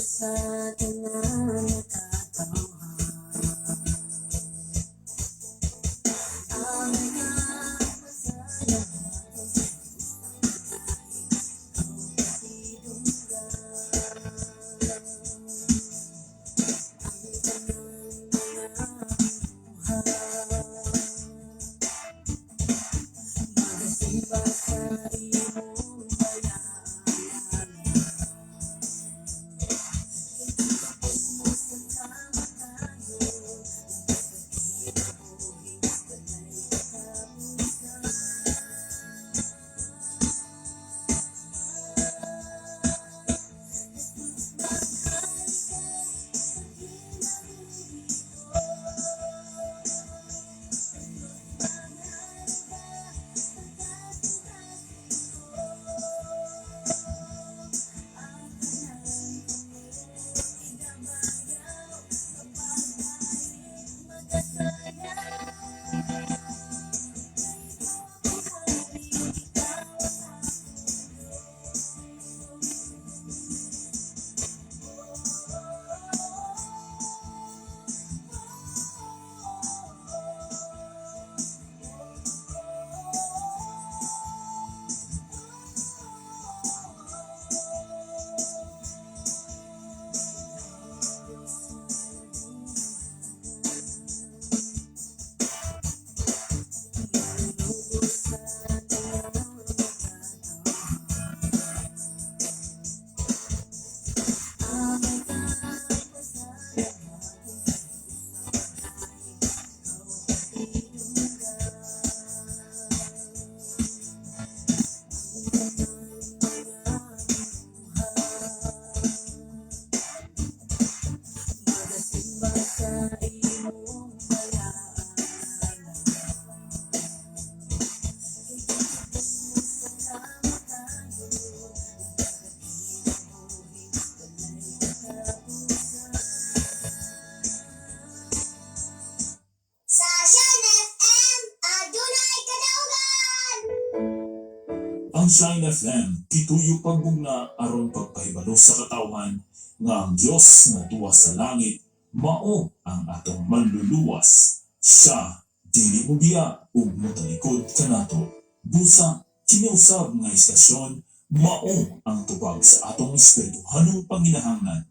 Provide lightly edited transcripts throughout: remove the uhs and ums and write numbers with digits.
Sa tanan katawhan. Angay ka sa lahat, ikaw pati dunggan ang tanang mga binuhat. Magasimba sa imong balaan. Kay gihapon mo sa kamatayon, lapas sa kinabuhi, walay katapusan. Jesus, mahal ka sa kinabuhi ko. Jesus, mahal ka sa kasing-kasing ko. Ang tanan kong igabayaw kapag dai magasayaw. Kay ikaw akong hari, ikaw ang akong Diyos. Ikaw ang Diyos nga naging manlulubos sa tanang makatawhan. Angay ka sa lahat, sa pagkain, ikaw pati dunggan ang tanang mga binuhat. Magasimba sa imong balaan. Kay gihapon mo sa kamatayon, lapas sa kinabuhi, walay katapusan. Sa Shine FM, adunay kadaugan! Ang Shine FM gituyo pagbugna aron pagpahibalo sa katawhan nga ang Dios nga duwa sa langit mao ang atong manluluwas. Siya dili mobiya ug motalikod kanato. Busa kini usab nga istasyon mao ang tubag sa atong espirituhanong panginahanglan.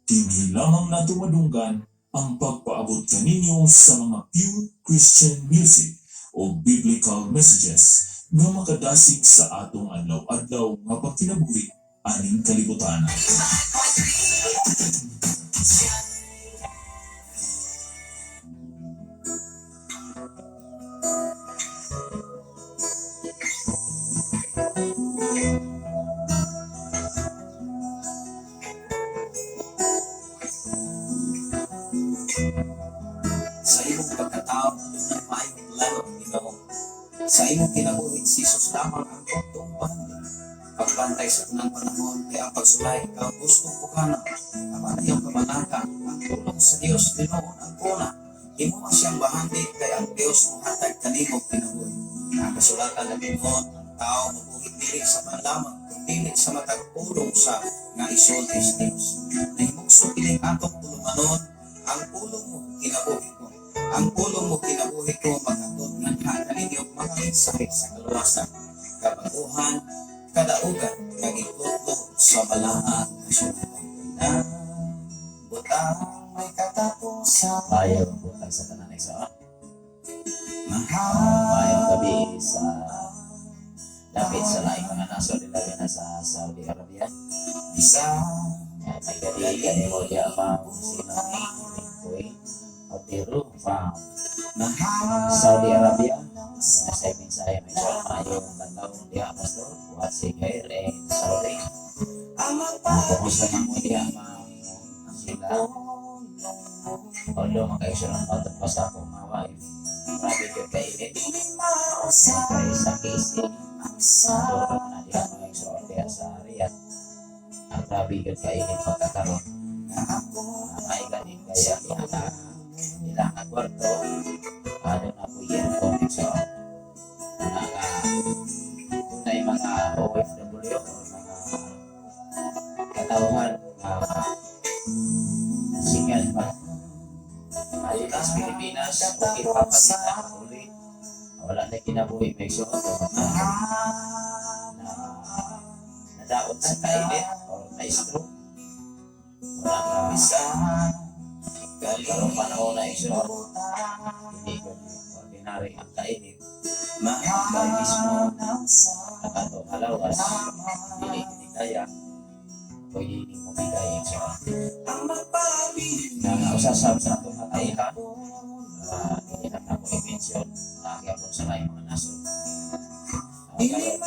Dinhi lamang nato madunggan ang pagpaabot kaninyo sa mga pure Christian music o biblical messages nga makadasig sa atong adlaw-adlaw nga pagkinabuhi aning kalibutan. Sa imong pagkatao, adunay maayong plano ang Ginoo. Sa imong kinabuhi, si Jesus lamang ang buntong bahandi. Pagbantay sa tanang panahon kay ang pagsulay ikaw gustong pugana. Apan iyong kamanaka, ang tulong sa Dios tinuon ang kuna. Himoa siyang bahandi kay ang Dios mohatag kanimo kinabuhi. Ang kasulatan ng Ginoo, ang tao mabuhi dili sa pan lamang, kun dili sa matag pulong sa nga isulti sa Dios. Nahimugso kining atong tulumanon, ang pulong mo kinabuhi ko. Ang pulong mo kinabuhi ko maghatod nganha kaninyo mga mensahe sa kaluwasan, kabaguhan, kadaugan, kag itutlo sa balaang kasulatan. Na butang may katapusan. Maayong buntag sa tanan, igsoon. Maayong gabi sa dapit sa laing mga nasod, labi na sa Saudi Arabia. Isa May gabi kanimo diya, ma'am Sinami Mingkoy Otero from Saudi Arabia. Sa mensahe may igsoon, maayong bandaw diya, Pastor. Watching here in Saudi. Kumusta na mo diya, ma'am Sheila? Although mga igsoon, matapos ako mga wife. Grabe gyud kainit. Kay sa KC, Duro na diha mga igsoon diha sa Riyadh. Ang grabe gyud kainit pagkakaroon. May ganin kaya ila ila nga kwarto ano na po aircon, igsoon. Una nga dunay mga OFW or mga katawhan nga pagina uli. Wala na kinabuhi, may igsoon, tungod na na nadaot sa kainit or na stroke. Wala nga karong panahon na, igsoon, hindi ko ordinary ang kainit. Kay mismo ang atong halawas dili gini kaya, pwede ni mo bigay, igsoon. Na usasab sa atong kataihan, hindi na ako i-mention na gyapon sa laing mga nasod. Karon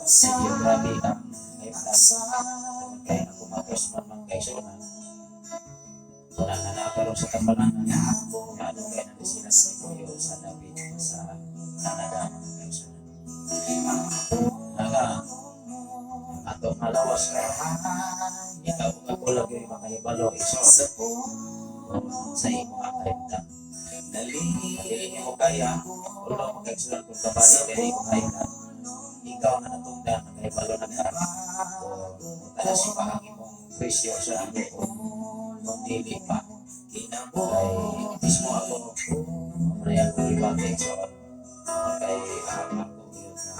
medyo grabe ang high blood tungod kay nakumatos man man kay suna. Wala na nakaroon sa tambalangan nga dugay na sila sa puyo sa dapit sa Canada, mga kaigsunan. Nga ang atong halawas karon, ikaw ug ako lang gyud makahibalo, igsoon, kung sa imo ang kahimtang. Dili nimo kaya, ulo mga kaigsunan, kung kabali kay imong high blood, ikaw nga natungdan nakahibalo na ka kung mutaas pa ang imong presyo sa dugo kung dili pa. Kay mismo ako, mao na akong gibati, igsoon, kay ang ako gyud na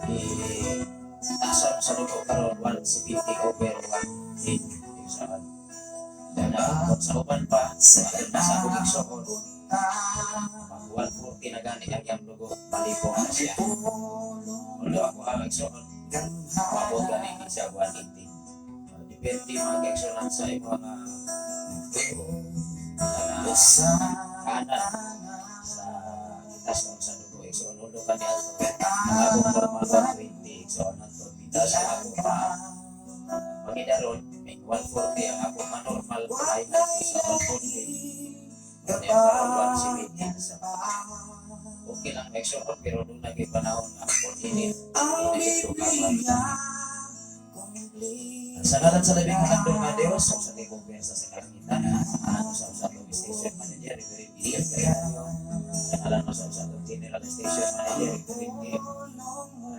i taas sa dugo karon 170 over 110, igsoon. Na kung sa uban pa, matod pa sa akong igsoon, mag 140 na gani ang iyang dugo, malipong na siya. Although ako ang igsoon, moabot gani ni siya 180. Depende, mga kaigsunan, sa imong mga kana kanan sa itason sa dugo, igsoon. Although kani ato ang akong normal 120, igsoon, ato bitaw sa ako pa pangidaron may 140 ang ako ma-normal ay sa 140 kani ang karon 170 sa okay lang, igsoon, pero doon lagi panahon nga kung init hindi na ito kapag. Sa ngalan sa labing mahandong nga Diyos, sa libong pwersa sa kalangitan, sa ngalan sa atong station manager, Reverend Ian Cayano, sa ngalan sa atong general station manager, Reverend Kim,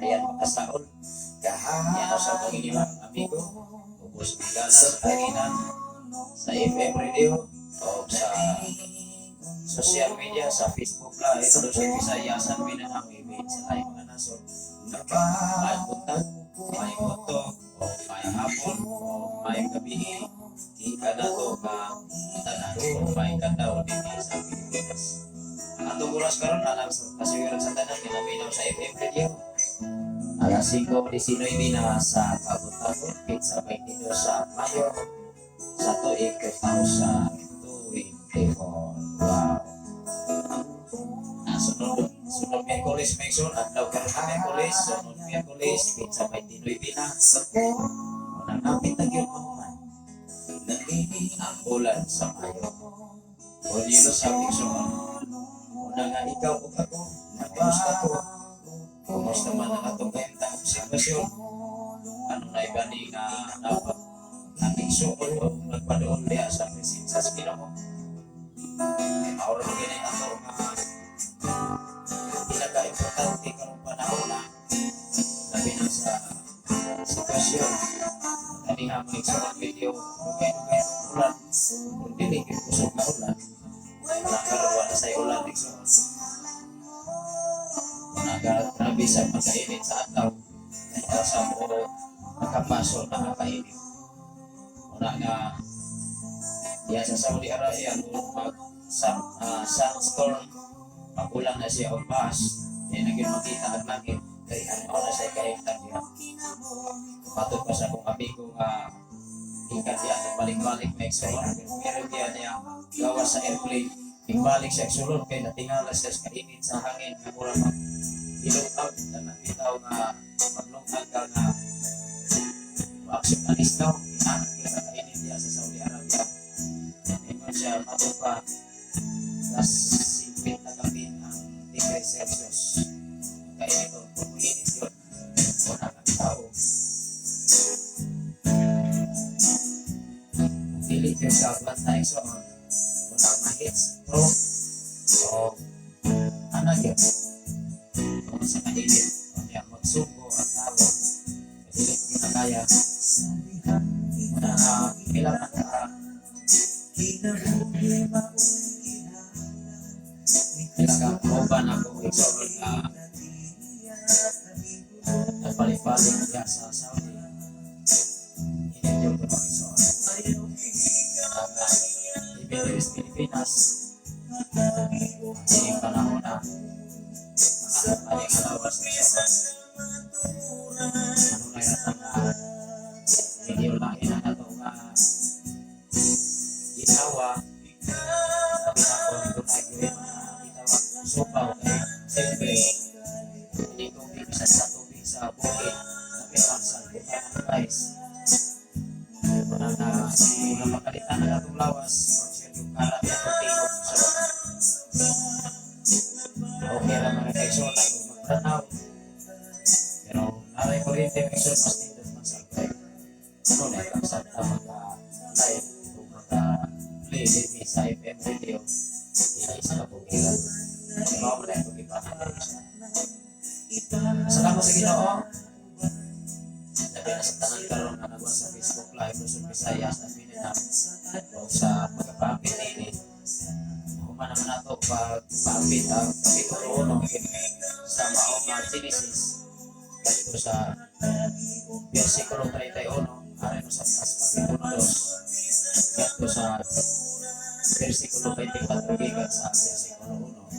Ayan Makasaol, yan sa atong inyong amigo, ubos bigala sa kalangitan, sa FM radio, o sa social media, sa Facebook Live, Luzon, Visayas, at Mindanao, ibig sa laing mga nasod. Maayong buntag, maayong udto, o maayong hapon, o maayong gabi, kanato ka tanan, o maayong kadlaw dinhi sa Pilipinas. Ang atong oras karon alang sa kasiguran sa tanan nga naminaw sa FM radio. Alas 5:19 na sa kabuntagon, petsa 22 sa Mayo sa tuig 2024. Wow. Sunod sunod Miyerkules, may igsoon, adlaw karon na Miyerkules, sunod Miyerkules, petsa 29 na. Unang napit na gyud mahuman ang bulan sa Mayo. Hunyo sa igsoon. Una nga ikaw ug ako, kumusta ko? Kumusta man ang atong kahimtang ug sitwasyon? Ano na iba ni nga dapat nakigsuon o nagpaduol diha sa presensya sa Ginoo? Kay mao ra gyud ang ato nga pinaka-importante karong panahon na labi na sa sitwasyon kaniha, mga igsoon, video dugay-dugay ang ulan kung dili gyud kusog na ulan na karon wala say ulan, igsoon. Naga grabe sa pagkainit sa adlaw sa o nakapaso na ang kainit. Una nga diya sa Saudi Arabia kung mag sandstorm, magulang na siya og bus di na gyud makita ang langit kay ang mao na siya kahimtang diha. Matod pa sa akong amigo nga gikan diya nagbalik-balik, may igsoon, pero meron diya niya gawas sa airplane, ibalik siya sulod kay natingala siya sa kainit sa hangin nga mura mag ilungag na bitaw nga maglungag ka nga action alis daw inanag gyud sa kainit diya sa Saudi Arabia. Ingon siya, matod pa plus 50 kapin ang degree Celsius ang kainit o kung init yun wala kang tao kung dili kayo sa bantay. So wala ma-heat stroke o ano yun kung sa kainit kanya magsuko ang tao dili ko ginakaya. Una nga kailangan ka Pila ka kauban ako, igsoon, nga nagpalit-palit diha sa Saudi. Init yung mga igsoon. Ang even diri sa Pilipinas, ining panahon na ang ating lawas, igsoon. Ano na yata nga medyo lain na nato nga ginawa, sabi na kung dunay gyud mga gitawag supaw, kay siyempre hindi tubig, bisan sa tubig sa bukid, labi man sa butang ng rice. Wala na kung makalitan na atong lawas, sure yung karat na itong tingog. So okay ra mga kaigsuonan kung magtanaw. Pero naray kuryente, mga igsoon, mas nindot man sa kay ano na ikang sa ta magka live o magka play din sa FM radio ila isa ka bukiran. Mao man na itong ipahan. Salamat sa Ginoo. Labi na sa tanan karon nga nagwa sa Facebook Live Luzon, Visayas at Mindanao o sa magpaapit nini. Human naman nato pagpaapit ang Kapitulo 1 sa mao nga Genesis kadto sa versikulo 31 aron sa Kapitulo 2 kadto sa versikulo 24 gikan sa versikulo 1.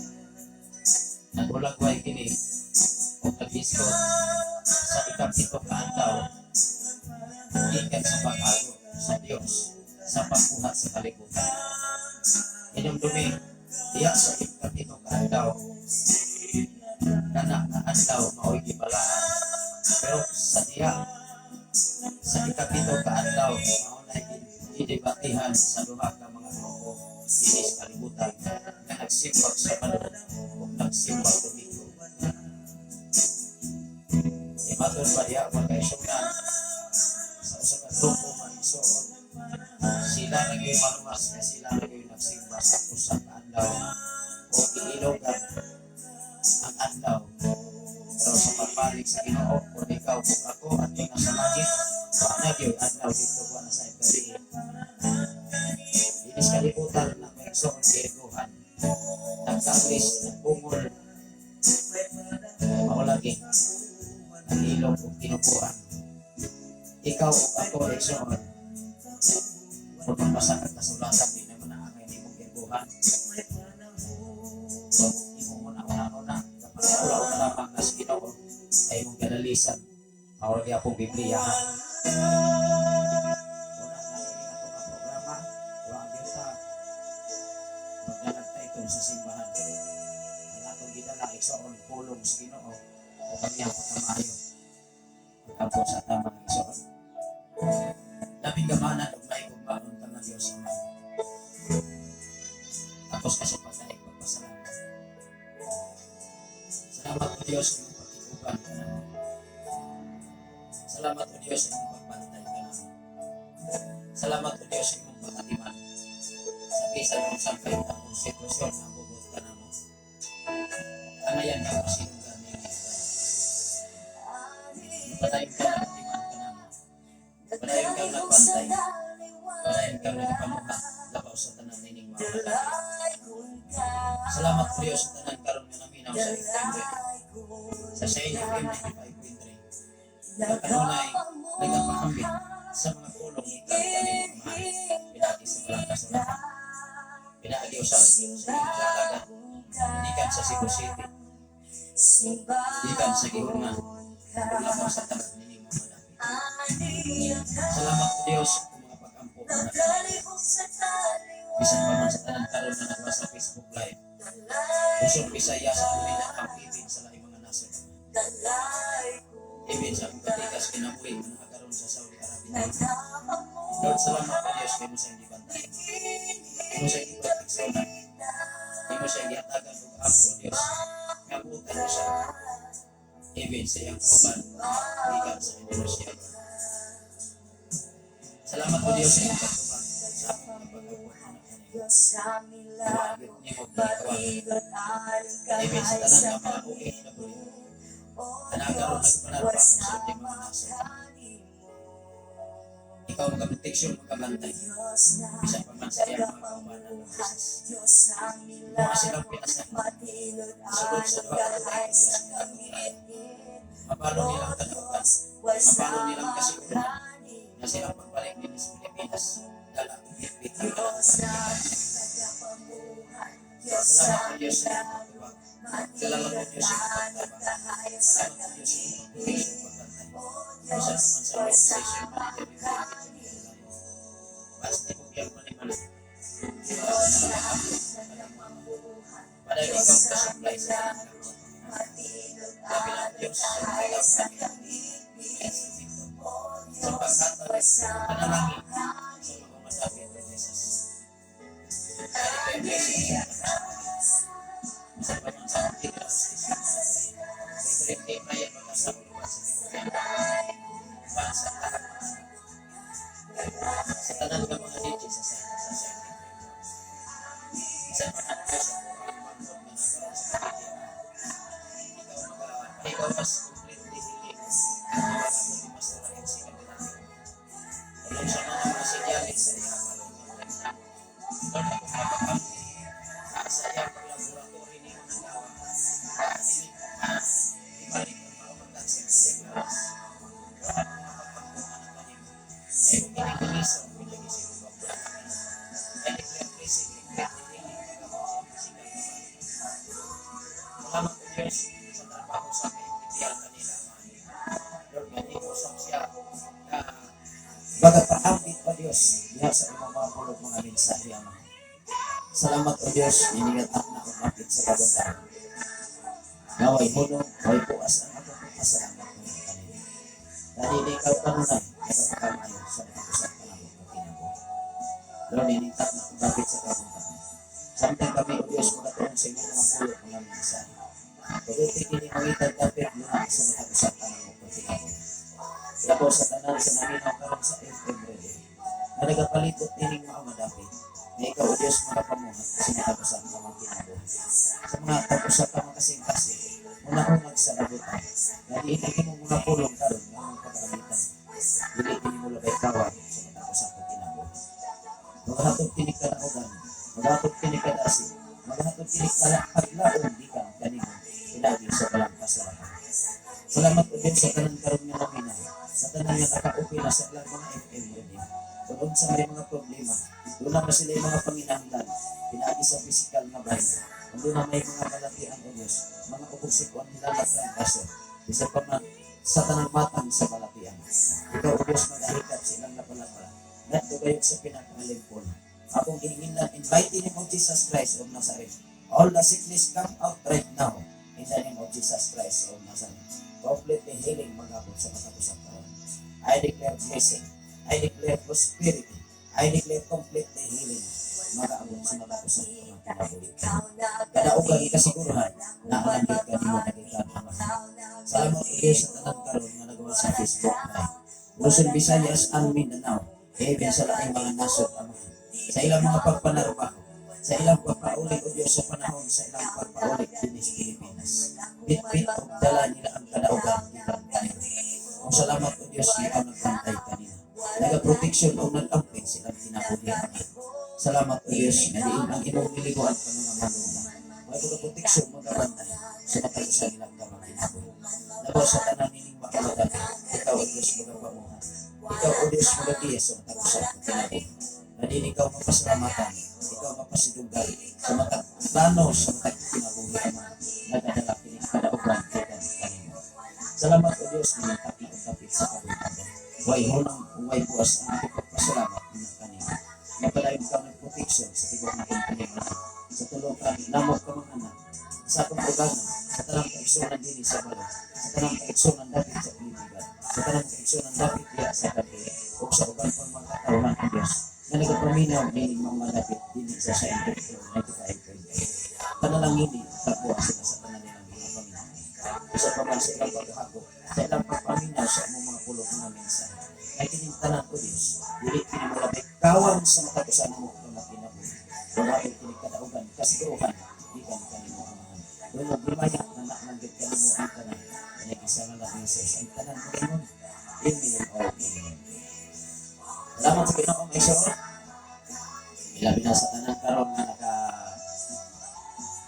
Nagulagway kini og nag-isgot sa ikapito ka adlaw gikan sa pag-ago sa Dios sa pagbuhat sa kalibutan. Hinumdumi diya sa ikapito ka adlaw, kana nga adlaw mao'y gibalaan. Pero sa diya sa ikapito ka adlaw, mao na gidebatihan sa duha ka mga grupo dinhi sa kalibutan nga nagsimbag Sabado ug nagsimbag Domingo. Imatod pa diha, mga kaigsuonan, sa usa ka grupo, mga igsoon, sila na gyud maluwas kay sila na gyud nagsimba sa usa ka adlaw o giilogan ang adlaw. Pero sa pagbalik sa Ginoo, kung ikaw ug ako adto na sa langit, wa na gyud adlaw dito, wa na sa gabi. Dinhi sa kalibutan na, mga igsoon, giirguhan, nagkagris, nagbungol, kay mao lagi ang ilog ug tinubuan. Ikaw ug ako, igsoon, kung magbasa ka kasulatan, di naman na angay nimong irguhan. So imong una-una dapat ulaw na lamang na sa Ginoo ay imong ganalisan. Mao ra gyapon Biblia, ha. Una nga ini ato nga programa, wa gyud ta maglalagtayton sa simbahan. Ang atong gidala, igsoon, pulong sa Ginoo o kanyang pagkamaayo. Pagkampo sa atang mga igsoon. Labing gamanan ug mahigugmaon ka nga Dios Ama. Tapos kasi pagdaig pagpasalamat. Salamat o Dios sa imong pagkiguban kanamo. Salamat o Dios sa imong pagbantay kanamo. Salamat o Dios sa imong pagatiman. Sa bisan kung saan kayo akong sitwasyon na bubot kanamo. Angayan ka kung sino ka ni. Padayon ka nagatiman kanamo. Padayon kang nagbantay. Padayon kang nagapamuhat labaw sa tanan nining mga madali. Salamat o Diyos sa tanan karon nga naminaw sa FM Radio. Sa Shine FM 95.3. Nga kanunay nagapahambit sa mga pulong gikan kanimo, Amahan, pinaagi sa Balaang Kasulatan. Pinaagi usab sa imong alagad gikan sa Cebu City, gikan sa Gihulngan, ug labaw sa tanan nining mga madapit. Salamat o Dios sa mga pag-ampo mo na. Bisan pa man sa tanan karon na nagwa sa Facebook Live, Luzon, Visayas at Mindanao, ibig sa laing mga nasod, ibig sa akong katikas kinabuhi nga nakakaroon sa Saudi Arabia. Lord, salamat o Dios kay mo sa gibantay. Imo sa giproteksyonan. Imo siya gihatagan og ampo, Dios, nga buotan mo siya. Ibig sa iyang kauban gikan sa Indonesia. Salamat o Dios sa iyong pagtubag sa among mga pag-abot na kanimo. Wa gyud nimo ginikawan. Ibig sa tanan nga mga OFW. Tanang karon nagpanalpang sa mga nasod. Ikaw Ikaw magaproteksyon, magabantay. Diyos na Bisan pa man sa iyang mga kaubanan ng tagapamuhay, Jesus. Diyos ang Mga silang milagro, pinasan, matinod sulod sa ang duha ka tuig, tahay Diyos sa nga atong kangitngit. Mabalo O nilang kadaugan, Diyos, wasa mabalo nilang kasiguruhan makanin na silang pagbalik din sa Pilipinas, dala ang bitbit ang Diyos kadaugan. ang tagapamuhay, Diyos Salamat ang o Diyos sa iyong milagro, pagtubag. Salamat o matinod Diyos sa iyong ang pagtabang. tahay sa Salamat o Diyos sa iyong kangitngit. pagproteksyon, pagbantay. O Bisan Diyos, pa man sa iyong wasa station manager, makanin Basta ko biyag manimala. Diyos ang tagapamuhay, Padayon Diyos ikaw ang kasupply sa kanang milagro, kamot. matinod Labi na ang Diyos sa tahay kailangan sa namin. kangitngit. Sa O Diyos, paghatag wasa panalangin sa makanin mga madapit kay Jesus. I declare blessing sa mga sa pamang sa Cathedral Station Manager. Reverend D. Maya Magasabuluan sa Tiguan. Para sa lahat ng anak. Sa tanan nga mga DJ sa Bisan man ang Diyos ang ang manghod nga nakaroon sa Cavite na ikaw maga ikaw mas completely healing ang magabot ni Pastor MC Candelario. Kung sa mga sinyalis sa iya karon nga right now. Lord, ako mapapamti sa iyang paglaboratory ni unang gawa. Dili ma ibalik ang maong cancer sa iyang lawas. Lord, ako mapapamti nga natanim. Ay kung kinigilison, pinagisip ko ang kami. I declare blessing, completely healing, magabot sa physical na body. Salamat o Diyos sa trabaho sa kay Ideal kanila, Amahan. Lord, nga di usap siya na Baga paambit o Diyos diha sa imong mga pulong mga mensahe, Ama. Salamat o Diyos, niningat na umapit sa kabuntahan. Naway hunong, way puas ang atong pagpasalamat mo kanila. Dahil ikaw kanunay, nagapakamayo sa mga usap kanamo ng kinabuhi. Lord, niningat na umapit sa kabuntahan. Samtang kami o Diyos magatuon sa imong mga pulong mga mensahe. Pagulti kini mangitag dapit muna sa mga usap kanamo ng kinabuhi. Labaw sa tanan sa naminaw karon sa FM Radio na nagapalibot nining mga madapit na ikaw o Diyos makapamuhat sa mga usap ka mga kinabuhi. Sa mga tag-usap ka mga kasing-kasing, una-unag sa labutan, na diin ang imong mga pulong karon nga imong pag-amitan. Dili kini mo labay kawag sa mga usap ka kinabuhi. Maghatod kini kadaugan, maghatod kini kadasi, maghatod kini paglaom gikan kanimo pinagi sa balang kasalanan. Salamat o Diyos sa tanan karon nga naminaw, sa tanan nga naka-open na sa ilang mga FM radio. Kung unsa may mga problema, doon na sila yung mga panginahanglan, pinaagi sa physical nga bahin. Kung doon na may mga balatian o Diyos, mga ubugsik o ang nilalak ang kaso, bisa pa man sa tanang matang sa balatian. Ikaw o Diyos magahikat sa ilang lapalapa, ngadto gayud sa pinakalimpon. Akong gihinginlan, invite in the name of Jesus Christ of Nazareth. All the sickness come out right now in the name of Jesus Christ of Nazareth. Completely healing magabot sa matag karon. I declare blessing. I declare prosperity. I declare completely healing magaabot sa matag mga kinabuhi. Kadaugan kasiguruhan na ang gyud kanimo nagikan, Ama. Salamat o Diyos sa tanan karon nga nagawa sa Facebook Live. Luzon, Visayas, and Mindanao. Even sa laing mga nasod, Ama. Sa ilang mga pagpanarbaho, sa ilang pagpauli o Diyos sa panahon sa ilang pagpauli dinhi sa Pilipinas. Bitbit og dala nila ang kadaugan gikan kanimo. Kung salamat o Diyos ikaw nagbantay kanila. Nagaproteksyon o nag-amping silang kinabuhi, Ama. Salamat o Diyos nga diin ang imong giliguan ka mga malula. May mga proteksyon magabantay sa matag usa nilang kamang kinabuhi. Labaw sa tanan nining makabatan, ikaw o Diyos magapamuhat. Ikaw o Diyos magagiya sa matag usa ka kinabuhi. Na din ikaw mapasalamatan, ikaw mapasidunggan sa matag plano sa matag kinabuhi, Ama. Nagadala kini kadaugan gikan kanimo. Salamat o Diyos nilintak na utapit sa kabuntagon. Way hunang way buwas ang akong pagpasalamat nimo kanimo. Napadayon ka ng protection sa tibuok na kong sa tulo ka namo ka mga anak, sa akong uganan, sa tanang kaigsunan dinhi sa balod, sa tanang kaigsunan dapit sa Pilipino, sa tanang kaigsunan dapit diya sa gabi, ug sa uban pang mga katawhan ng Diyos nga nagapaminaw nining mga dapit dinhi sa Shine FM 95.8. Panalangini, tagbuwa sila sa tanan nilang mga panginahanglan. Usa pa man sa ilang paghakop, sa ilang pagpaminaw sa imong mga pulong mga mensahe. Ay kining tanan o Diyos, dili kini molabay kawang sa matag usa namo ka mga kinabuhi. Wala kay kini kadaugan, kasiguruhan, gikan kanimo, Amahan. Dungog himaya na namanggit kanimo ang tanan. Kaya isa nga lang Jesus, ang tanan mo ingon. Amen o Amen. Salamat sa Ginoo, mga igsoon. Ilabi na sa tanan karon nga naka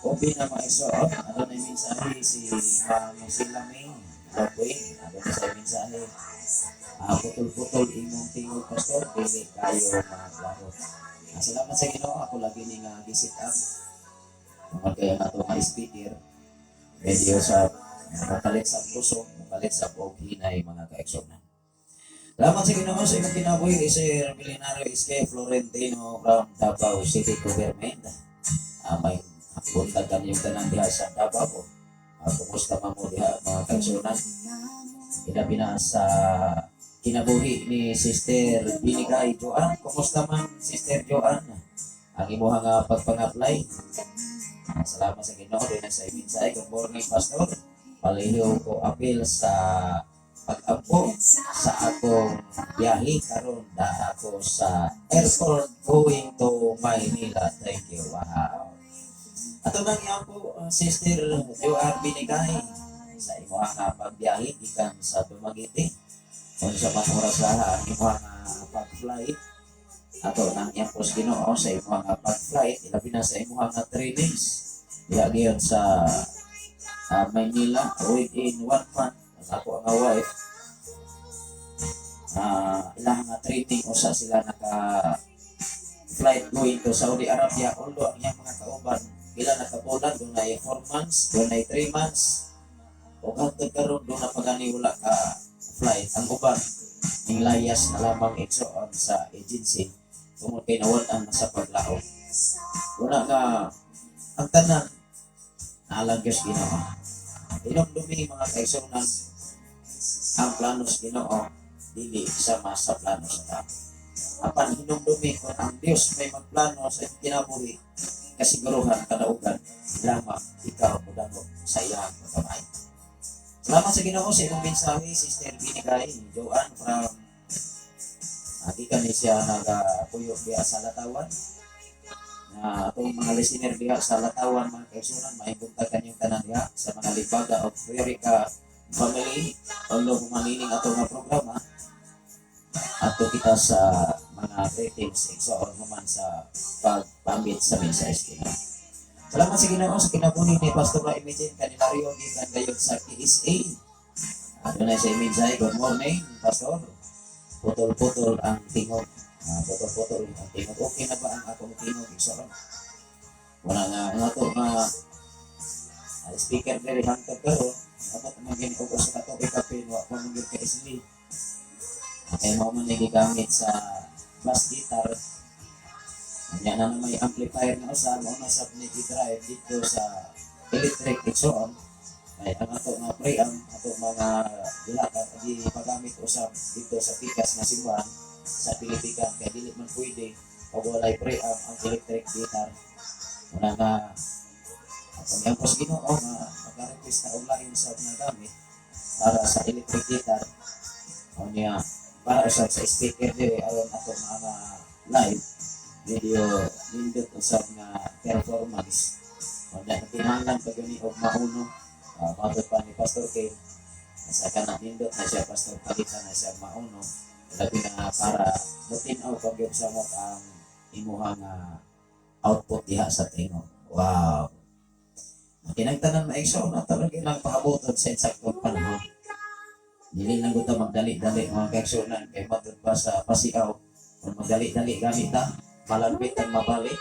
open na, mga igsoon. Adunay mensahe si Ma'am Sila May Lagway. Adunay sa mensahe. Putol-putol imong tingog, pastor, dili kayo maklaro. Salamat sa Ginoo, ako lagi ni nga gi-set up. Tungod kay ang ato nga speaker medyo sa mapalit sa puso, mapalit sa og hinay, mga kaigsoon. Salamat sa Ginoo sa imong kinabuhi, Sir Milenario SK Florentino from Davao City Government. May buntag kami yung tanan diha sa Davao. Kumusta man mo diha, mga kaigsuonan? Ilabi na sa kinabuhi ni Sister Binigay Joan. Kumusta man, Sister Joan? Ang imuha nga pagpang-apply. Salamat sa Ginoo din sa mensahe. Good morning, Pastor. Palihiw ko apil sa pag-ampo sa akong biyahe karon, na ako sa airport going to Maynila. Thank you. Wow. Ato nang iampo, Sister Joan Binigay, sa imuha nga pagbiyahe gikan sa Dumaguete. Kung sa man oras laha ang imuha nga pag-flight, ato nang iampo sa Ginoo sa imuha nga pag-flight, ilabi na sa imuha nga trainings. Diha gyud sa Maynila within one month ang ako ang wife, ilang nga training usa sila naka flight going to Saudi Arabia, although ang iyang mga kauban pila nakabulan, dunay 4 months, dunay 3 months, o hangtod karon duna pa gani wala ka flight. Ang uban layas na lamang, igsoon, sa agency tungod kay nawad-an na sa paglaom. Una nga ang tanan naalang Diyos Ginoo. Hinumdumi, mga kaigsuonan, ang plano sa Ginoo dili sama sa plano sa tao. Apan hinumdumi, kung ang Dios may magplano sa iyong kinabuhi, kasiguruhan kadaugan lamang ikaw modangop sa iyang pagkamay. Salamat sa Ginoo sa imong mensahe, Sister Binigay Joanne from gikan ni siya nagapuyo diha sa Latawan. Na atong mga listener diha sa Latawan, mga kaigsuonan, maayong buntag kanyong tanan diha sa mga Libaga of Rica family. Although humanining ato nga programa, ato kita sa mga greetings, igsoon, human sa pagpambit sa mensahe sa Ginoo. Salamat sa Ginoo sa kinabuhi ni Pastor Imagine Canilario gikan gayon sa KSA. Adunay sa mensahe, good morning, Pastor. Putol-putol ang tingog. Putol-putol ang tingog. Okay na ba ang akong tingog, igsoon? Wala nga nga to nga speaker diri hangtod karon abot man gini og usa ka tuig kapin wa pa man gyud ka isli. Kay mao man ni gigamit sa bass guitar. Nya na may amplifier nga usa, mao na sab ni gi-drive dito sa electric, igsoon. Kay ang ato nga preamp, ato mga gilatag di pagamit usab dito sa pikas nga simbahan sa Pilipikan kay dili man pwede og walay preamp ang electric guitar. Una nga atong iampo sa Ginoo nga maka-request na og lain sa nga gamit para sa electric guitar o niya para usab sa speaker diri aron ato mga live video nindot usab nga performance. O niya kinahanglan pa gyud ni og mauno. Matod pa ni Pastor K sa kana nindot na siya, Pastor, palitan na siya mauno, labi na para mutin-aw pag gyud sa mo ang imuha nga output diha sa tingog. Wow. Kinagtanan maigsoon na talaga lang pahaboton sa insaktong panahon. Dili lang gud ta magdali-dali, mga kaigsuonan, kay matud pa sa pasiaw, kung magdali-dali gani ta, malambit ang mabalik.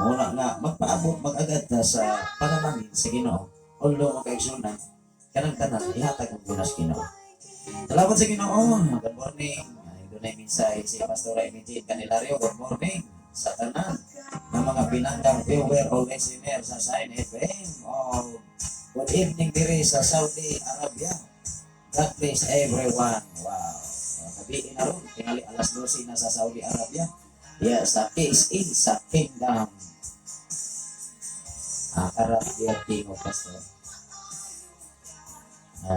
Muna nga magpaabot mag-agad ta sa panalangin sa Ginoo. Although, mga kaigsuonan, kanang tanan ihatag ang bunas Ginoo. Salamat sa Ginoo. Good morning. Ay, dunay mensahe si Pastor Imagine Canilario. Good morning sa tanan ng mga pinanggang viewer o listener sa Sign FM. Oh, good evening diri sa Saudi Arabia. God bless everyone. Wow. Gabi na ron. Tingali alas 12 na sa Saudi Arabia. Yeah, sa KSA, sa Kingdom. Karap diya tingog, Pastor.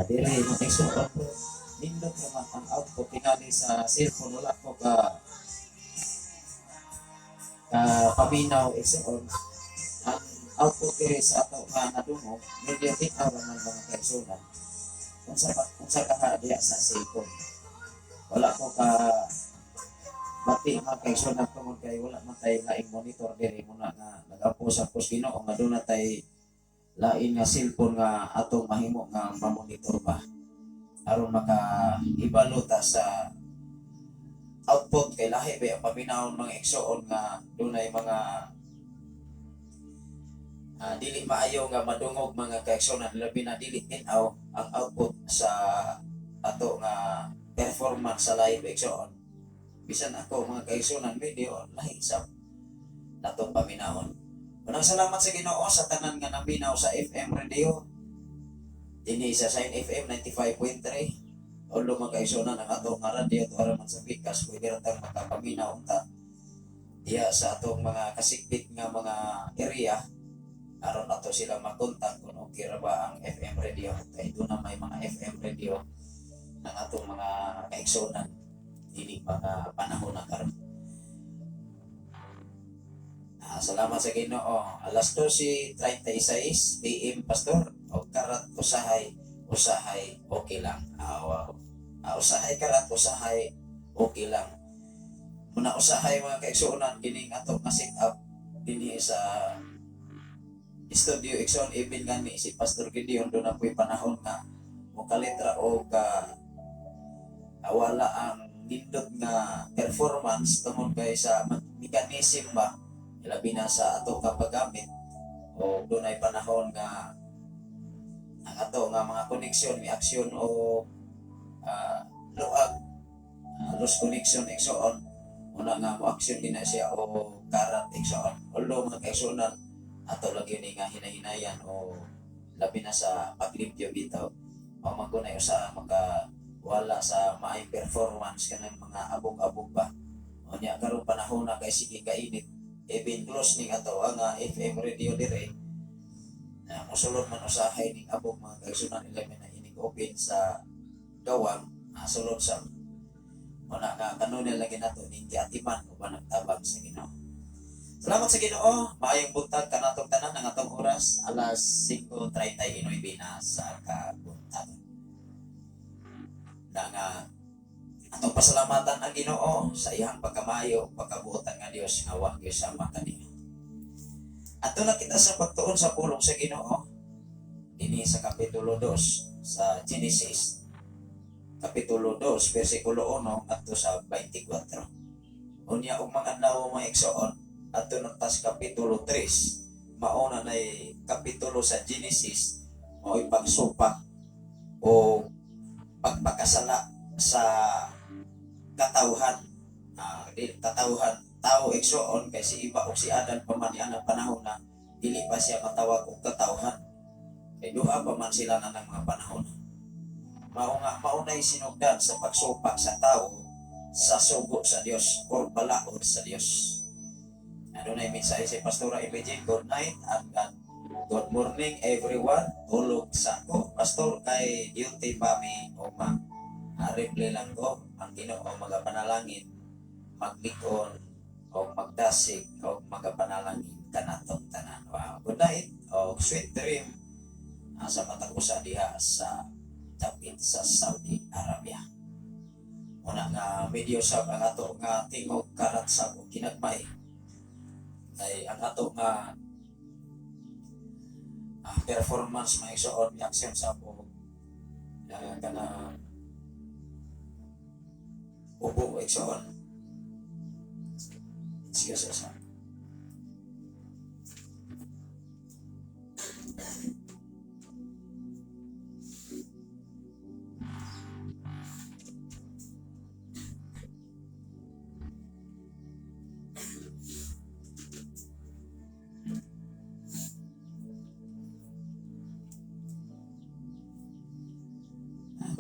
Diri mo igsuon ko. Nindot naman ang output tingali sa cellphone, wala ko ka paminaw, igsuon. Ang output diri sa ato nga nadungog medyo tinaw raman, mga kaigsuonan, kung sa kaha diya sa cellphone. Wala ko ka Bati mga kaigsuonan, tungod kay wala man tay laing monitor diri, muna nga nag-ampo sa pos Ginoo nga doon na tay lain nga cellphone nga atong mahimo nga mamonitor ba aron maka ibalo ta sa output, kay lahi ba ang paminawon, mga igsoon, nga dunay mga dili maayo nga madungog, mga kaigsuonan, labi na dili tin-aw ang output sa ato nga performance sa live, igsoon. Bisan ako, mga kaigsuonan, medyo lahi sa natong paminawon. Unang salamat sa Ginoo sa tanan nga naminaw sa FM radio dinhi sa Shine FM 95.3. Although, mga kaigsuonan, ang ato nga radio tuara man sa Pikas, pwede ra tang makapaminaw unta diya sa atong mga kasikbit nga mga area aron ato sila makontak kung okay ra ba ang FM radio, kay doon na may mga FM radio ng atong mga kaigsuonan dili mga panahon na karon. Salamat sa Ginoo. Alas 12:36 PM, Pastor. O karat usahay, usahay okay lang. Wow. Usahay karat, usahay okay lang. Muna usahay, mga kaigsuonan, kining ato nga set up dinhi sa studio, igsoon, even gani si Pastor Gideon doon na po'y panahon nga mokalitra o ka wala ang nindot nga performance tungod kay sa mechanism ba, labi na sa ato nga paggamit, o dunay panahon nga ang ato nga mga koneksyon may aksyon o luag, loose connection, igsoon. Una nga mo aksyon din na siya o karat, igsoon. Although, mga kaigsuonan, ato lagi ni nga hinahinayan o labi na sa paglimpyo bitaw o magunay usa maka wala sa maayong performance kanang mga abog-abog ba. Unya karong panahon na kay sige kainit, even close ning ato ang FM radio dire na mosulod man usahay ning abog, mga kaigsuonan, ilabi na inig open sa gawang, sulod sa muna nga kanunay lagi nato ning giatiman uban ang tabang sa Ginoo. Salamat sa Ginoo. Maayong buntag kanatong tanan. Ang atong oras alas 5:39 na sa kabuntag. Na nga atong pasalamatan ang Ginoo sa iyang pagkamayo, pagkabuotan nga Dios nga wa gyud sama kaniya. Ato na kita sa pagtuon sa pulong sa Ginoo dinhi sa kapitulo 2 sa Genesis, kapitulo 2 versikulo 1 ngadto sa 24. Unya og mga adlaw, mga igsoon, adto na tas kapitulo 3, mauna nay kapitulo sa Genesis, mao'y pagsupak o pagpakasala sa katawhan. Di katawhan, tao, igsoon, kay si Eva o si Adan pa man ang panahon na dili pa siya matawag og katawhan. Kay duha pa man sila na ng mga panahon. Mao nga maunay sinugdan sa pagsupak sa tao sa sugo sa Dios or balaod sa Dios. Adunay mensahe si Pastora Imagine, "Good night and God, good morning everyone. Tulog sa ko, Pastor, kay duty pa mi uma." Reply lang ko, ang Ginoo magapanalangin, maglikon o magdasig o magapanalangin kanatong tanan. Wow. Good night o sweet dream sa matag usa diha sa dapit sa Saudi Arabia. Una nga medyo sa ang ato nga tingog karat sa kinagmay kay ang ato nga performance, mga igsoon, action sa ako kana ubo, igsoon. Sige sa.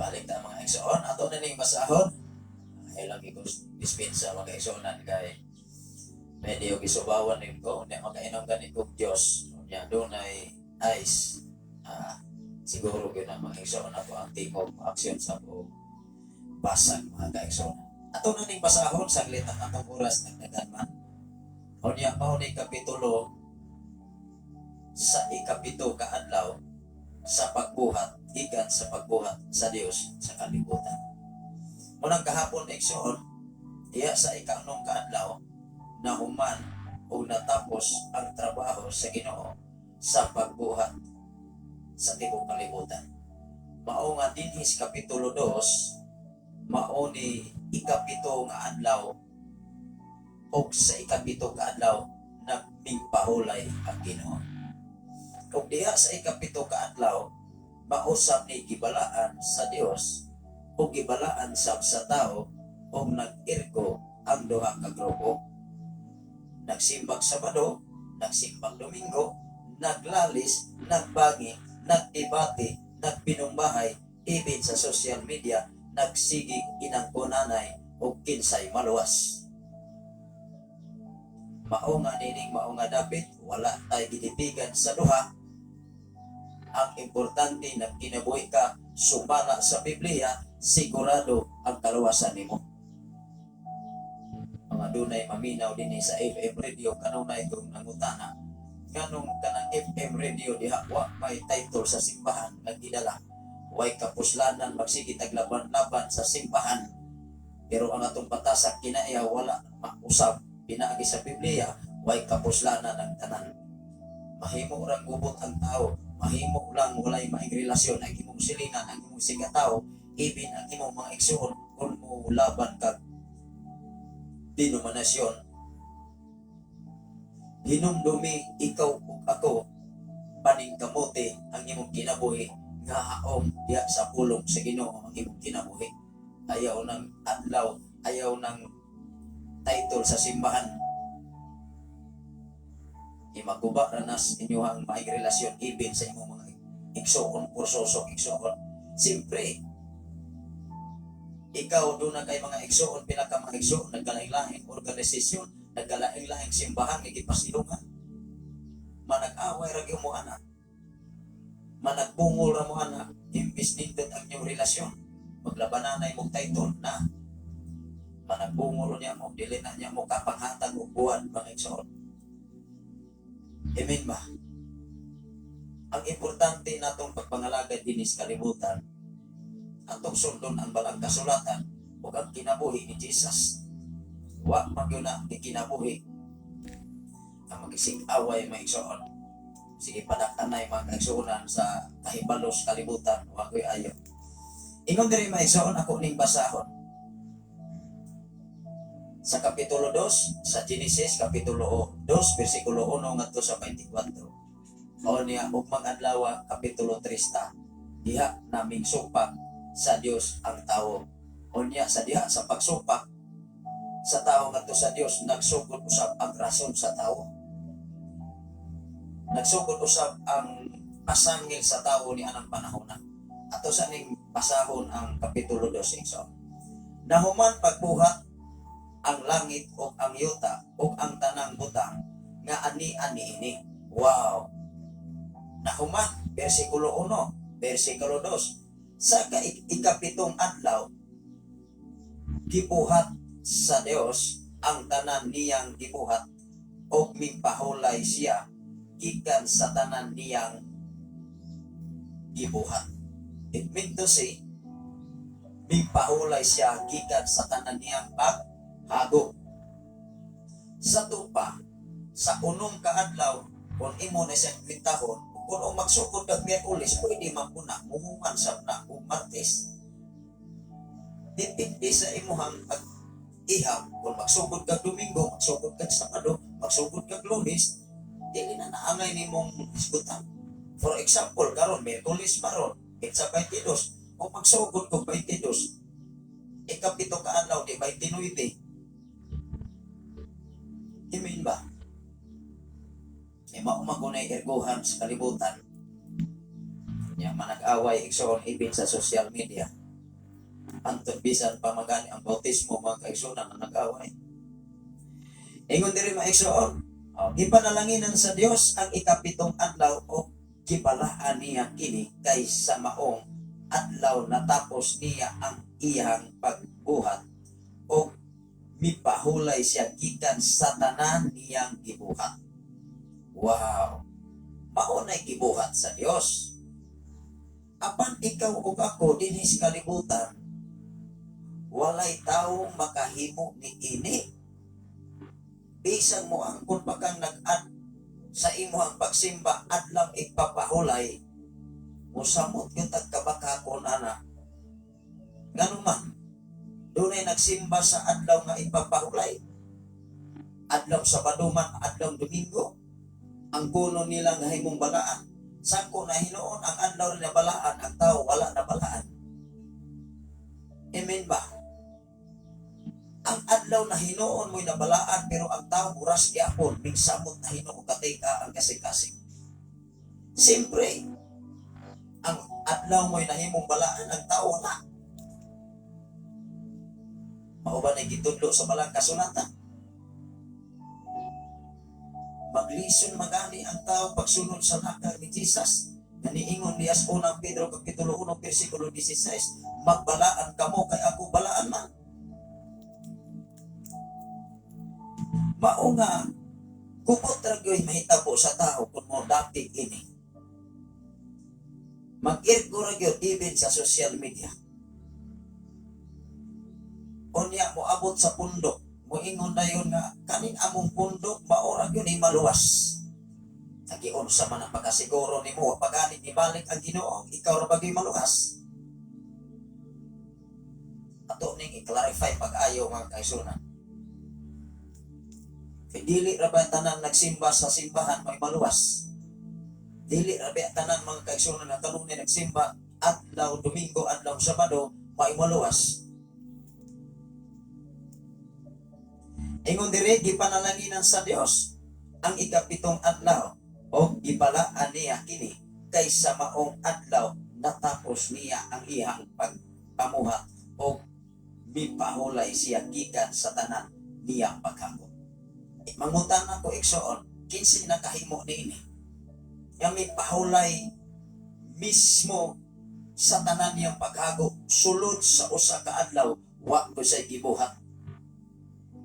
Balik ta, mga igsoon, ato na ning basahon. Ay lang ko dispensa, mga igsuonan, kay medyo gisubawan ni ko. Unya makainom gani kog Diyos, unya dunay ice. Siguro gyud na, mga igsoon, ako ang tingog aksyon sa ko basag, mga kaigsoon. Ato na ning basahon saglit ang atong oras nagdagan man. Unya mao ni kapitulo sa 7 ka adlaw sa pagbuhat, gikan sa pagbuhat sa Dios sa kalibutan. Munang kahapon, igsoon, Diha sa ikaunom ka adlaw, nahuman o natapos ang trabaho sa Ginoo sa pagbuhat sa tibuok kalibutan. Mao nga dinhi sa Kapitulo 2, mao ni ikapito nga adlaw, ug sa ikapito ka adlaw nagmingpahulay ang Ginoo. Ug diha sa ikapito ka adlaw, mausab ni gibalaan sa Dios ug gibalaan sab sa tao, ug nag-irko ang duha ka grupo. Nagsimbag Sabado, nagsimbag Domingo, naglalis, nagbangi, nagdebate, nagpinumbahay, even sa social media, nagsigig inangkonanay og kinsay maluwas. Mao nga nining mao nga dapit, wala tay gitipigan sa duha. Ang importante, nagkinabuhi ka sumala sa Biblia, sigurado ang kaluwasan nimo. Mga dunay maminaw dinhi sa FM radio, kanunay kong nangutana nganong kanang FM radio diha wa may title sa simbahan nga gidala, way kapuslanan magsige taglaban-laban sa simbahan, pero ang atong patasak kinaiya wala mausab pinaagi sa Biblia. Way kapuslanan ang tanan. Mahimo rang gubot ang tao, mahimo lang walay maing relasyon ang imong silingan, ang imong sigatao, even ang imong mga igsuon, kung mo laban kag denominasyon. Hinumdumi, ikaw ug ako, paningkamote ang imong kinabuhi nga haom diha sa pulong sa Ginoo ang imong kinabuhi. Ayaw ng adlaw, ayaw ng title sa simbahan. Imaguba ra nas inyuhang maing relasyon even sa imong mga igsuon, pursoso igsuon. Siyempre, ikaw doon na kay mga igsuon, pila ka mga igsuon, nagkalaing-laing organisasyon, nagkalaing-laing simbahan nga gipasilungan. Manag-away ra gyud mo ana. Managbungol ra mo ana, imbis nindot ang inyong relasyon. Maglabananay mong title na managbungol niya mo, dili na niya mo kapanghatag og buwan, mga igsuon. Amen ba? Ang importante natong pagpangalagad dinhi sa kalibutan, atong sundon ang balang kasulatan ug ang kinabuhi ni Jesus. Wa man gyud na kinabuhi ang magisig-away, mga igsoon. Sige, padak-anay, mga kaigsuonan, sa kahibalos kalibutan, wa ko'y ayo. Ingon diri, mga igsoon, ako ning basahon. Sa Kapitulo 2, sa Genesis, Kapitulo 2, versikulo 1 ngadto sa 24. Mao niya ugmang adlaw, Kapitulo 3 ta. Diha naming supak sa Dios ang tawo. Unya sa diha sa pagsupak sa tao ngadto sa Dios, nagsugod usab ang rason sa tao. Nagsugod usab ang pasangil sa tao ni anang panahon na. Ato sa ning basahon ang Kapitulo 2, igsoon. Nahuman pagbuhat ang langit ug ang yuta ug ang tanang butang nga ani-ani ini. Wow. Nahuman, versikulo 1, versikulo 2. Sa ikapitong adlaw, gibuhat sa Dios ang tanan niyang gibuhat ug mipahulay siya gikan sa tanan niyang gibuhat. It meant to say, mipahulay siya gikan sa tanan niyang paghago. Sa tupa, sa unom ka adlaw, kung imo na siyang kwintahon, kung ang magsugod kag Miyerkules, pwede man po na, muhuman sab na og Martes. Depende sa imuhang pag-ihap. Kung magsugod kag Domingo, magsugod kag Sabado, magsugod kag Lunes, dili na naangay nimong hisgutan. For example, karon Miyerkules maron, petsa 22, kung magsugod kog 22, ikapito ka adlaw di 29. Amen ba? E mao man kunay ergohan sa kalibutan. Nya manag-away, igsoon, even sa social media. Antod bisan pa magani ang bautismo, mga kaigsuonan, na nag-away. Ingon diri, mga igsoon, oh, gipanalanginan sa Dios ang ikapitong adlaw o gibalaan niya kini kay sa maong adlaw natapos niya ang iyang pagbuhat o mipahulay siya gikan sa tanan niyang gibuhat. Wow! Mao na'y gibuhat sa Dios. Apan ikaw ug ako dinhi sa kalibutan, wa Walay tawo makahimo ni ini. Bisan mo angkon pa kang nag-ad sa imong pagsimba adlaw igpapahulay, musamot gyud tag kabakakon ana. Ngano man, dunay nagsimba sa adlaw nga igpapahulay. Adlaw Sabado man, adlaw Domingo. Ang kuno nila nga himong balaan. Sangko na hinuon ang adlaw rin na balaan, ang tao wala na balaan. Amen ba? Ang adlaw na hinuon mo'y nabalaan, pero ang tao oras gyapon mingsamot na hinuon katika ang kasing-kasing. Siyempre, ang adlaw mo'y nahimong balaan, ang tao wala. Mao ba na gitudlo sa balang kasulatan? Maglison magani ang tao pagsunod sa lakang ni Jesus. Nga niingon niya sa unang Pedro kapitulo 1 versikulo 16, "Magbalaan kamo kay ako balaan man." Mao nga kubot ra gyud mahitabo sa tao kung mo dapig ini. Mag-irgo ra gyud even sa social media. Unya mo abot sa pundok, moingon dayon nga kaning among pundok mao ra gyud ni maluwas. Nagiunsa man ang pagkasiguro nimo, wa pa gani nibalik ang Ginoo, ikaw ra ba gyud maluwas? Ato ning i-clarify pag-ayo, mga kaigsuonan. Kay dili ra ba tanan nagsimba sa simbahan may maluwas? Dili ra ba tanan, mga kaigsuonan, nga kanunay nagsimba adlaw Domingo, adlaw Sabado may maluwas? Ingon diri, gipanalanginan sa Dios ang ikapitong adlaw o gibalaan niya kini kay sa maong adlaw natapos niya ang iyang pagpamuhat o mipahulay siya gikan sa tanan niyang paghakot. Mangutan ako, igsoon, kinsay nakahimo niini? Nga mipahulay mismo sa tanan niyang paghago sulod sa usa ka adlaw, wa ko say gibuhat.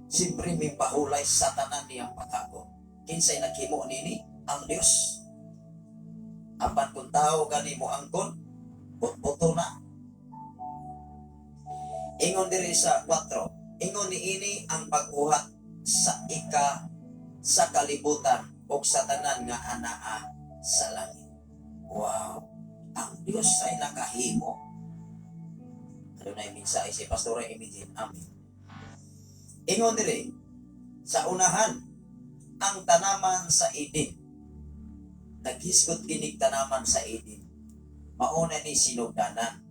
Siyempre mipahulay sa tanan niyang paghago. Kinsay naghimo nini? Ang Dios. Apan kung tao gani mo angkon, buto na. Ingon diri sa 4, ingon niini ang pagbuhat sa ika sa kalibutan o sa tanan nga anaa sa langit. Wow! Ang Dios ay nakahimo. Adunay mensahe si Pastora Imigin. Amen. Ingon diri sa unahan, ang tanaman sa Eden. Naghisgot kinig tanaman sa Eden. Mauna ni sinugdanan.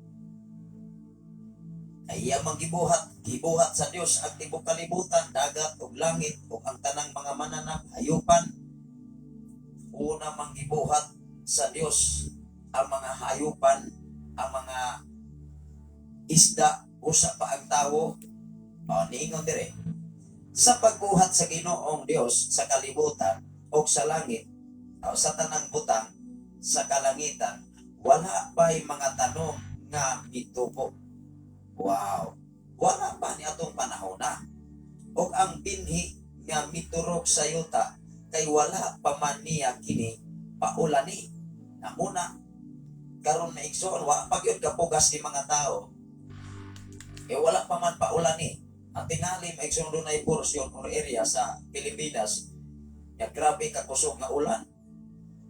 Kaya mang gibuhat, gibuhat sa Dios ang tibuok kalibutan, dagat ug langit ug ang tanang mga mananap, hayupan. Una mang gibuhat sa Dios ang mga hayupan, ang mga isda, usa pa ang tawo. O, niingon dire. Sa pagbuhat sa Ginoong Dios sa kalibutan o sa langit o sa tanang butang sa kalangitan, wala pa'y mga tanom nga mitubo. Wow! Wala pa ni atong panahon na. Og ang binhi nga miturok sa yuta kay wala pa man niya kini paulani. Namuna karon na, igsoon, wa pa gyud kapugas ni mga tao. Eh wala pa man paulani. Ang tingali, maigsoon, dunay portion or area sa Pilipinas nga grabe kakusog nga ulan.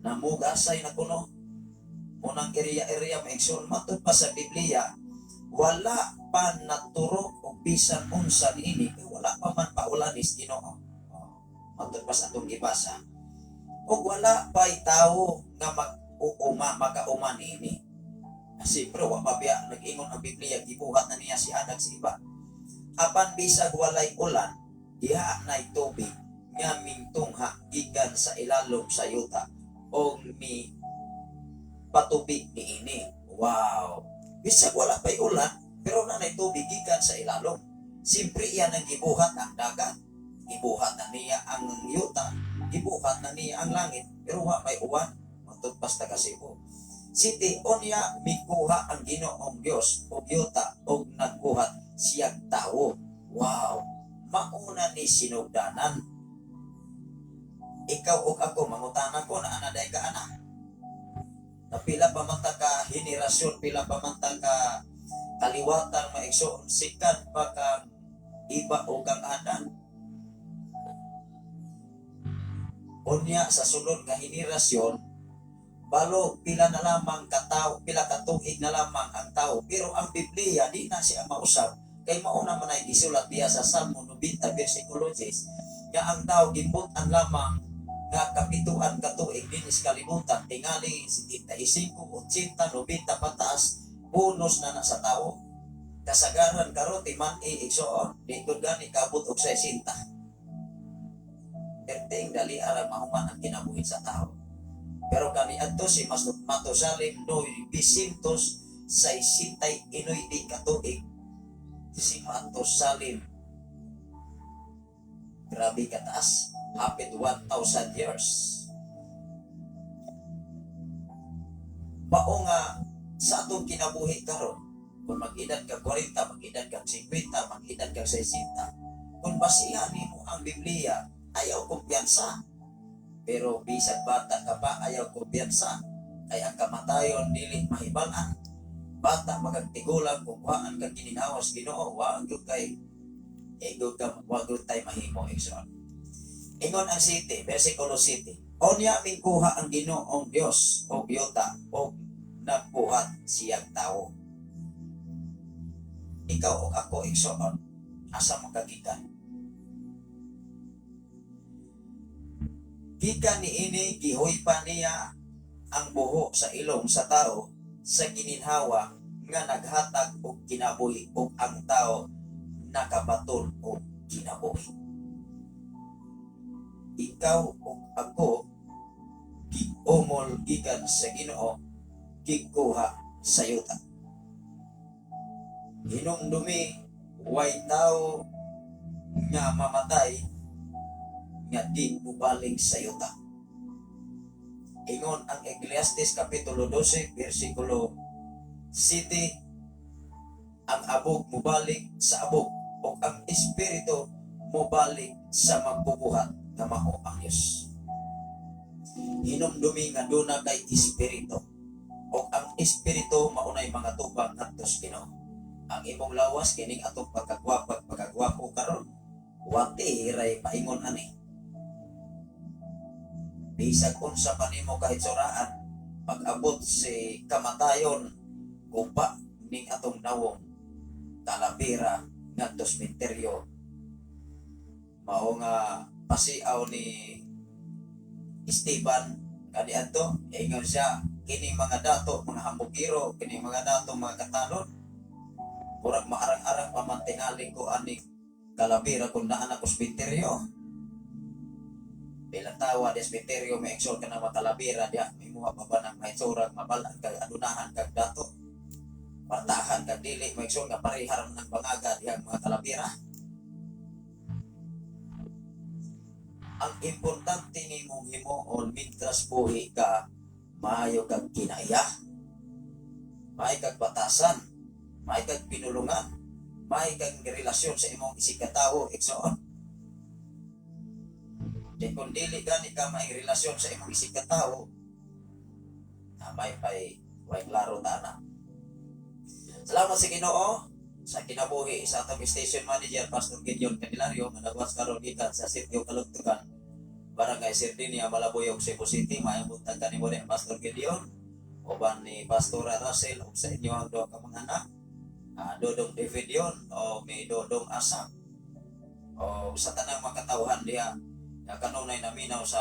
Namugasay na kuno. Unang area-area, maigsoon, matud pa sa Biblia, wala pa naturok og bisan unsa niini kay wala pa man paulanis Ginoo. Oh, matud pa sa atong gibasa. Og wala pa'y tawo nga mag-uuma, makauma niini. Siyempre, wa pa biya nag-ingon ang Biblia, gibuhat na niya si Adan si Eva. Apan bisag walay ulan, diha na'y tubig nga mingtungha gikan sa ilalom sa yuta o mi patubig niini. Wow! Bisag wala pa'y ulan, pero na na'y tubig gikan sa ilalom. Siyempre, iyan ang gibuhat ang dagat. Gibuhat na niya ang yuta. Gibuhat na niya ang langit. Pero wa may uwan. Matud pas taga Cebu. Siyete, unya mikuha ang Ginoong Dios og yuta og nagbuhat siyag tawo. Wow! Mauna ni sinugdanan. Ikaw ug ako, mangutana ko na ana day ka ana. Na pila pa man ta ka henerasyon, pila pa man ta ka Kaliwatan, mga igsoon, sikat pa kang iba o kang Adan. Unya sa sulod nga henerasyon, balo pila na lamang kataw, pila ka tuig na lamang ang tao, pero ang Biblia di na siya mausab kay mao na man ay gisulat diya sa Salmo 90 versikulo 10 nga ang tao gimbut-an lamang nga kapituan ka tuig dinhi sa kalibutan. Tingali 75, 80, 90 pataas, bonus na na sa tao. Kasagaran karon timan-i, igsoon, di gud gani kaabot og 60. Perting dali ara mahuman ang kinabuhi sa tao. Pero kaniadto si Matusalem, 969 ka tuig si Matusalem. Grabe kataas, hapit 1,000 years. Mao nga sa atong kinabuhi karon, kung mag-edad ka 40, mag-edad ka 50, mag-edad ka 60, kung basihan nimo ang Biblia, ayaw kumpiyansa. Pero bisag bata ka pa, ayaw kumpiyansa, kay ang kamatayon dili mahibal-an. Bata magagtigulang, kung waan kag gininhawas Ginoo, wa gyud kay ego ka, wa gyud tay mahimo, igsoon. Ingon ang 7, versikulo 7: "Unya mingkuha ang Ginoong Dios og yuta og nagbuhat siyang tawo." Ikaw ug ako, igsoon, asa makagikan? Gikan niini gihuypa niya ang buho sa ilong sa tao sa gininhawa nga naghatag og kinabuhi, ug ang tao nakabaton og kinabuhi. Ikaw ug ako giumol gikan sa Ginoo, gikuha sa yuta. Hinumdumi, way tao nga mamatay nga di mubalik sa yuta. Ingon ang Ecclesiastes Kapitulo 12 versikulo 7, ang abog mubalik sa abog ug ang espiritu mubalik sa magbubuhat nga mao ang Dios. Hinumdumi nga duna kay espiritu, ug ang espiritu maunay mga tubang ngadto sa Ginoo. Ang imong lawas, kining atong pagkagwapa, pagkagwapo karon, wati ray paingon ani. Bisag unsa pa nimo kahitsuraan, pag-abot si kamatayon, guba ning atong nawong, kalabira ngadto sa sementeryo. Mao nga pasiaw ni Esteban kaniadto, ingon siya, kining mga dato mga hambugiro, kining mga dato mga katalon, murag maarang-arang pa man tingali ko ani kalabira kung naa na ko sa sementeryo. Bilang tawa di sementeryo, may exol ka na makalabira diya, may muha pa ba ng mahitsurag, mabalaan kag adunahan kag dato, partahan kag dili, may exol nga parehar man ang bangaga diha mga kalabira. Ang importante nimong himuon mintras buhi ka, maayo kag kinaiya, maayo kag batasan, maayo kag pinulungan, maayo kag relasyon sa imong isigkatawo, igsoon. Di kung dili gani ka may relasyon sa imong isigkatawo, may pay way klaro ta na. Salamat sa Ginoo sa kinabuhi sa atong station manager, Pastor Gideon Candelario, nga nagwas karon gikan sa Sitio Kalugtugan, Barangay Sardinia, Malabuyok, Cebu City. Maayong buntag kanimo ni Pastor Gideon, uban ni Pastora Russell ug sa inyo ang duha ka mga anak, Dodong Davidion o ni Dodong Asa, o sa tanang makatawhan diha nga kanunay naminaw sa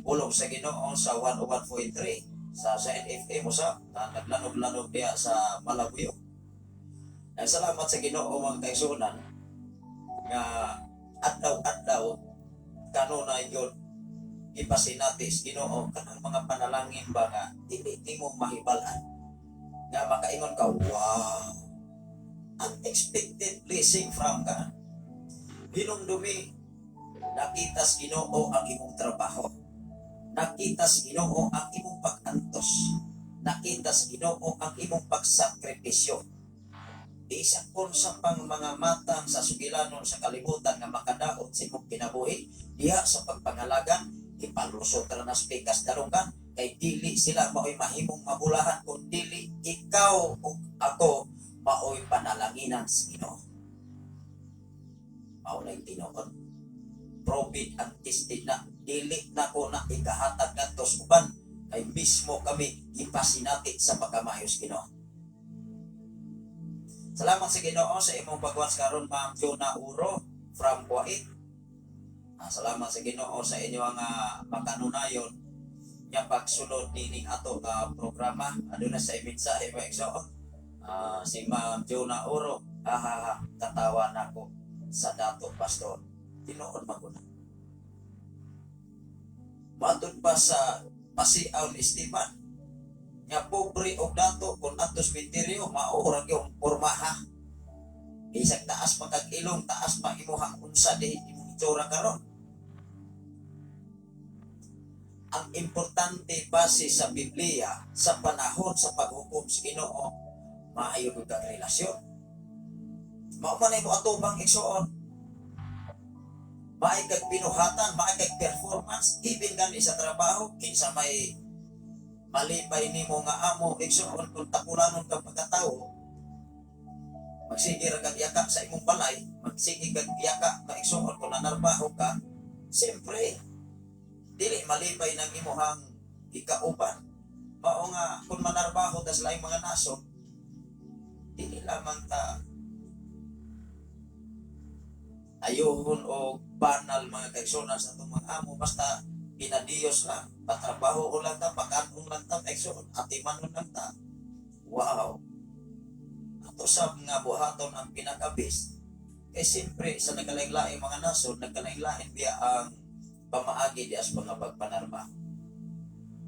pulong sa Ginoo sa 101.3 sa NFM usa na naglanog-lanog diha sa Malabuyok. Ay salamat sa Ginoo, mga kaigsuonan, nga adlaw-adlaw kanunay gyud ipasinatis Ginoo kanang mga panalangin ba nga dili nimo mahibal-an, nga makaingon ka, "Wow, unexpected blessing from God." Hinumdumi, nakita sa Ginoo ang imong trabaho, nakita sa Ginoo ang imong pag-antos, nakita sa Ginoo ang imong pagsakripisyo. Bisan unsa pang mga matang sa sugilanon sa kalibutan nga makadaot sa imong kinabuhi diha sa pagpangalagan, ipalusot ra na sa pikas dalunggan, kay dili sila mao'y mahimong mabulahan kung dili ikaw ug ako. Maoy panalanginan sa Ginoo. Mao na yung tinuod. Proven and tested na, dili na ko na ikahatag ngadto sa uban kay mismo kami gipasinati sa pagkamayo sa Ginoo. Salamat sa Ginoo sa imong pagwatch karon, Ma'am Jonah Uro from Kuwait. Salamat sa Ginoo sa inyo nga makanunayon nga pagsunod nining ato nga programa. Aduna sa mensahe, mga igsoon. Si Ma'am Jonah Uro, "Hahaha, katawa nako sa dato, pastor." Tinuod man ko na. Matud pa sa pasiaw ni Esteban nga pobre og dato, kung adto sementeryo mao ra gyud pormaha. Bisag taas pa kag ilong, taas pa imuhang unsa di imong itsura karon. Ang importante base sa Biblia, sa panahon sa paghukom sa Ginoo, maayo gyud kag relasyon. Mao man imo atubang, igsoon. Maay kag binuhatan, maay kag performance, even gani sa trabaho, kinsa may malipay nimo nga amo, igsoon, kung takulanon kang pagkatao, magsige ra kag yaka sa imong balay, magsige kag yaka nga, igsoon, kung nanarbaho ka, siyempre, dili malipay ng imuhang ikauban. Mao nga, kung manarbaho tas laing mga nasod, dili lamang ta ayuhon o banal, mga kaigsunan, sa atong mga amo, basta pinadiyos lang, patrabaho ko lang ta, pakanon lang ta, igsoon, atimanon lang ta. Wow! Ato sab nga buhaton ang pinakabis. Kay siyempre, sa nagkalain-laing mga nasod, nagkalain-lain biya ang pamaagi diya sa mga pagpanarbaho.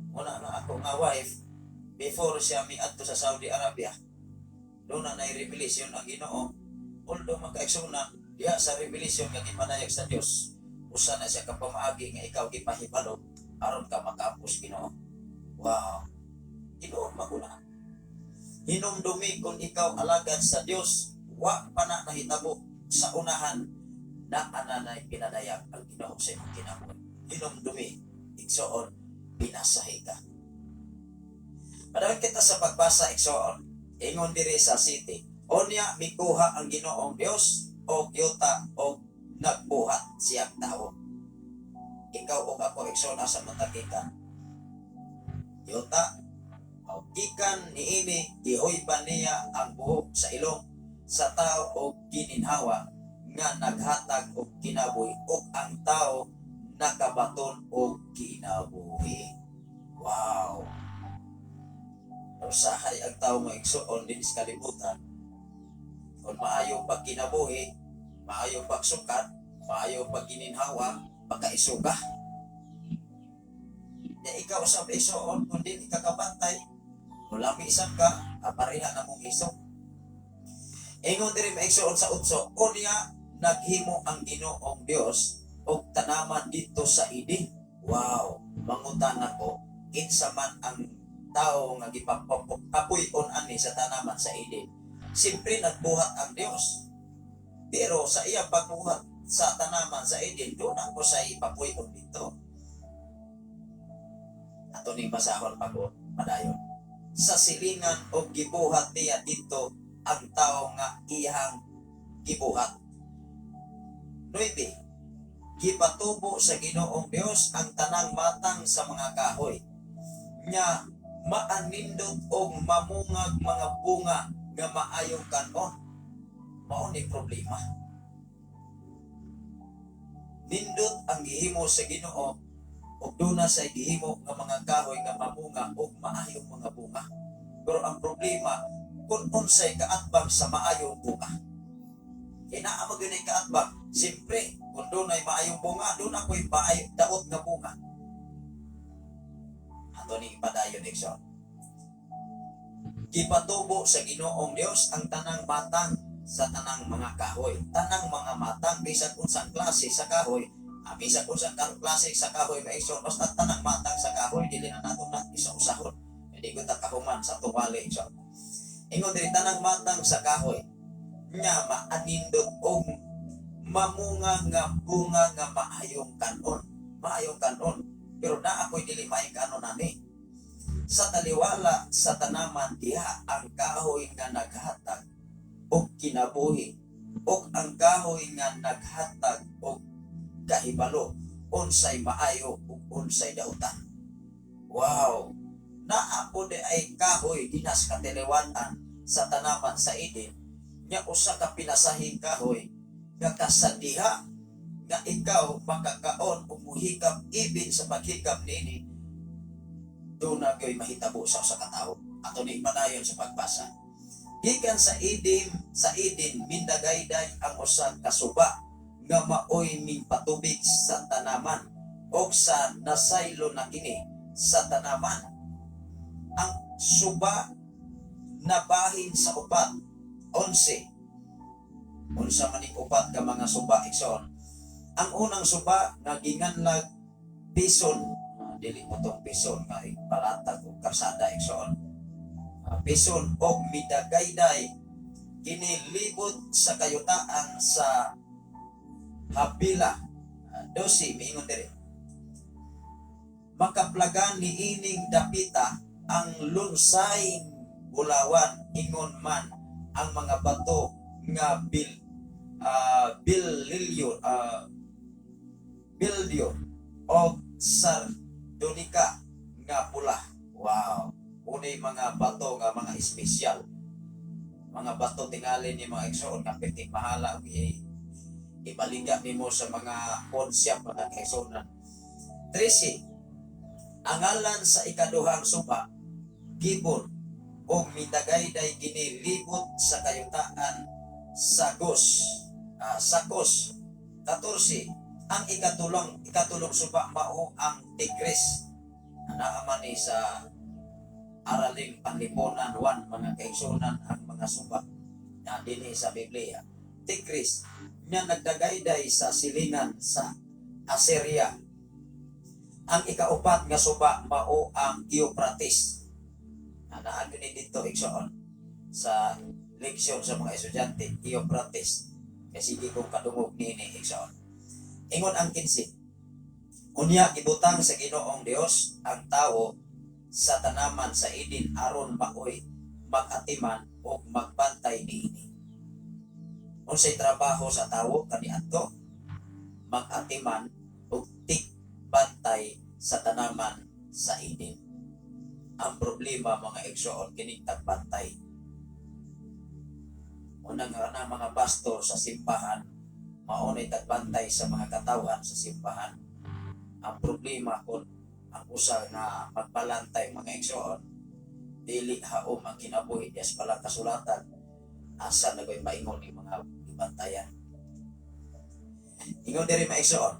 Muna na ako nga wife, before siya miadto sa Saudi Arabia, doon na revelation ang Ginoo. Although, mga kaigsunan, diha sa revelation nga gipanayag sa Dios, usa na siya ka pamaagi nga ikaw gipahibalo aron ka makaapos Ginoo. Wow. Tinuod maguna. Hinumdumi kung ikaw alagad sa Dios, wa pa na nahitabo sa unahan na ananay pinadayag ang Ginoo sa imong kinabuhi. Hinumdumi, igsoon, binasahi ka. Padayon kita sa pagbasa, igsoon. Ingon diri sa 7. Unya mikuha ang Ginoong Dios og yuta og nagbuhat siyang tao. Ikaw ug ako, igsoon, asa man ta gikan? Yuta. O gikan niini gihuyban niya ang buhok sa ilong sa tao og gininhawa nga naghatag og kinabuhi, ug ang tao nakabaton og kinabuhi. Wow. Usahay ang tao, mga igsoon, din sa kalibutan. Kung maayo pag kinabuhi, maayo pagsukat, maayo pag gininhawa, pagkaisuga. Ya ikaw sa igsoon, kung dili ka kabantay, mulami isang ka, pareha na mong isog. Ingon diri, mga igsoon, sa 8, unya naghimo ang Ginoong Dios og tanaman dito sa Eden. Wow, mangutana ko, kinsa man ang tao nga gipapuy-on ani sa tanaman sa Eden? Siyempre nagbuhat ang Dios. Pero sa iya pagbuhat sa tanaman sa Eden, doon ako sa ipapuy-on dito. Ato ning basahon pag padayon. Sa silingan og gibuhat niya dito ang tao nga iyang gibuhat. 9. Gipatubo sa Ginoong Dios ang tanang matang sa mga kahoy nga maanindot og mamungag mga bunga nga maayong kanon. Mao ni problema. Nindot ang gihimo sa Ginoo ug duna sa gihimo nga mga kahoy nga mamunga og maayong mga bunga. Pero ang problema kung unsay kaatbang sa maayong bunga. Kay naa man gyud ay kaatbang. Siyempre, kung dunay maayong bunga, doon ako'y maayo, daot nga bunga. Ato ni ipadayon, igsoon. Gipatubo sa Ginoong Dios ang tanang matang sa tanang mga kahoy. Tanang mga matang, bisan unsang klase sa kahoy, bisan unsang klase sa kahoy, mga igsoon, basta tanang matang sa kahoy, dili na nato na isa-usahon. Hindi ko ta kahuman sa tuwali, igsoon. Ingon diri, tanang matang sa kahoy nga maanindot og mamunga nga bunga nga maayong kanon. Maayong kanon. Pero naa ako'y dili maayong kanon ani. Sa taliwala sa tanaman diha ang kahoy nga naghatag og kinabuhi ug ang kahoy nga naghatag og kahibalo unsay maayo ug unsay dautan. Wow! Naa po diay kahoy dinha sa katiliwan-an sa tanaman sa Eden nga usa ka pinasahing kahoy nga kasadiha nga ikaw makakaon ug muhikap, ibin sa paghikap niini duna gyoy mahitabo sa usa ka tawo. Ato ni manayon sa pagbasa. Gikan sa Eden mindagayday ang usa ka suba nga maoy mingpatubig sa tanaman og sa nasaylo na kini sa tanaman. Ang suba nabahin sa upat, 11. Unsa man ning upat ka mga suba, igsoon? Ang unang suba nga ginganlag Pison. Dili mo tong pison nga ipalatag og karsada, igsoon. Pison og midagayday kini libot sa kayutaan sa Habila. 12, miingon diri. Makaplagan ni ining dapita ang lunsayng bulawan ingon man ang mga bato nga bil lilyo bilyo og sardonika nga pula. Wow, unay mga bato nga mga espesyal. Mga bato tingali ni mga igsoon nga piting mahala og ibaligya nimo sa mga pawn shop, mga kaigsuonan. 13. Ang ngalan sa ikaduhang suba Gibon ug midagayday kini libot sa kayutaan sa Gos, Sakos. 14. Ang ikatulong suba mao ang Tigris. Naa man ni sa Araling Panlipunan 1, mga kaigsuonan, ang mga suba na dinhi sa Biblia. Tigris nga nagdagayday sa silingan sa Assyria. Ang ikaupat nga suba mao ang Euphrates. Naa ni dito, igsoon, sa leksyon sa mga estudyante, Euphrates. Kasi sige kong kadungog niini, igsoon. Ingon ang 15. Unya gibutang sa Ginoong Dios ang tawo sa tanaman sa Eden aron maoy mag-atiman o magbantay niini. Unsay trabaho sa tawo kaniadto? Mag-atiman og tigbantay sa tanaman sa Eden. Ang problema, mga igsoon, kining tagbantay. Unang nga mga pastor sa simbahan maunay tagbantay sa mga katawhan sa simbahan. Ang problema kung ang usa nga magbalantay, mga igsoon, dili haom ang kinabuhi dias pala kasulatan, asa na ko'y maingon ni mga ibantayan? Ingon diri, mga igsoon.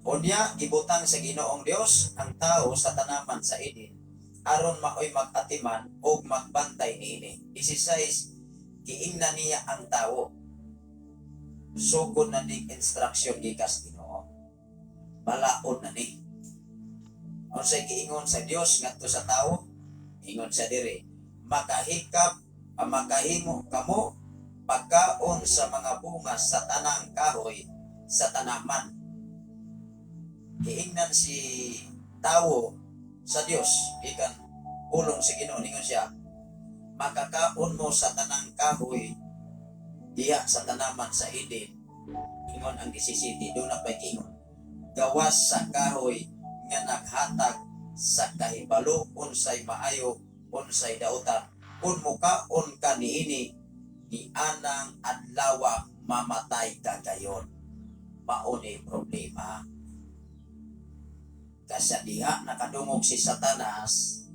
Unya gibutang sa Ginoong Dios ang tao sa tanaman sa Eden aron maoy mag-atiman og magbantay niini. 16, giingnan niya ang tao. Sugod na ning instruction gikas Ginoo. Balaod na ni. Unsay giingon sa Dios ngadto sa tao? Ingon sa diri, makahikap, makahimo kamo pagkaon sa mga bunga sa tanang kahoy sa tanaman. Giingnan si tawo sa Dios gikan pulong sa Ginoo. Ningon siya, makakaon mo sa tanang kahoy diha sa tanaman sa Eden. Ingon ang 17, duna pay giingon, gawas sa kahoy nga naghatag sa kahibalo unsay maayo unsay dautan. Kung mukaon ka niini ni anang adlawa, mamatay ka gayon. Mao ni problema. Kasi diha nakadungog si Satanas,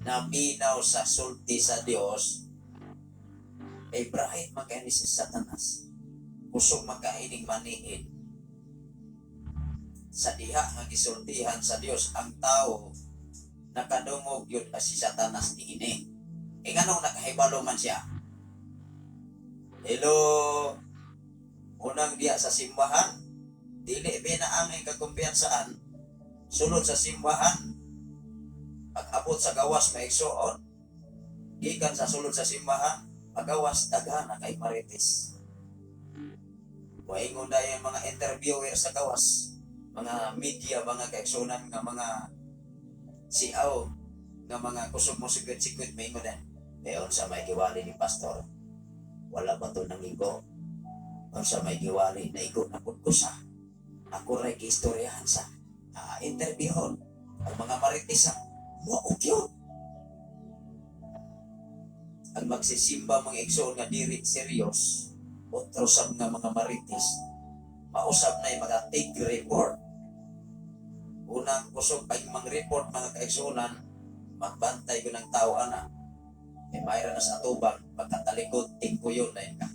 naminaw sa sulti sa Dios, ay bright man kay ni si Satanas, kusog man kaining maniid. Sa diha nga gisultihan sa Dios ang tao, nakadungog yun si Satanas niini. E nganong nakahibalo man siya? Hello, unang diya sa simbahan, dili bina ang kakumpiyansaan, sulod sa simbahan, pag abot sa gawas, may igsuon, gikan sa sulod sa simbahan, pagawas, daghan na kay marites. Waingon dahil mga interviewer sa gawas, mga media, mga kaigsunan nga mga siaw, nga mga kusog mo sikwit-sikwit, may ingon din. Mayon sa may giwali ni pastor. Wala ba to nangigo? Unsa may giwali, naigo na pud ko sa ako ray giistoryahan sa interviewon ang mga marites sa mao gyud ang magsisimba, mga igsoon, nga diri serious. Otro sab nga mga marites, mausab na yung mga take report. Unang kusog pa yung mga report, mga kaigsuonan, magbantay ko ng tao ana kay mayra na sa atubang pagkatalikod, tingkuyon na yun ka.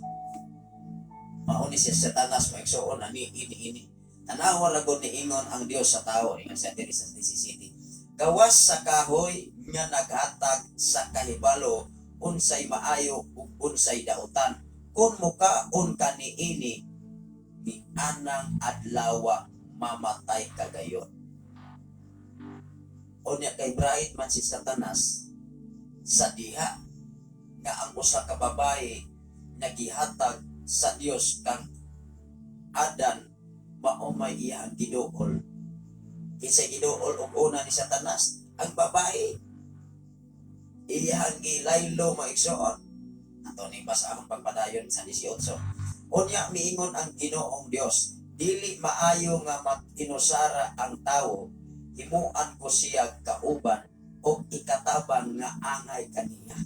Mao ni siya Satanas, mga igsoon, ani ini ini. Tanawa ra gud ni ingon ang Dios sa tao, ingon siya diri sa 17, gawas sa kahoy nga naghatag sa kahibalo unsay maayo ug unsay dautan, kung mukaon ka niini, ni anang adlawa mamatay ka gayon. Unya kay bright man si Satanas sa diha nga ang usa ka babae nagihatag sa Dios kang Adan mao may iyang giduol. Kinsay giduol og una ni Satanas? Ang babae. Iyang gilaylo, mga igsoon. Ato ning basahon pagpadayon sa 18. Unya miingon ang Ginoong Dios, "Dili maayo nga mag-inusara ang tawo, himuan ko siya kauban og ikatabang nga angay kaniya."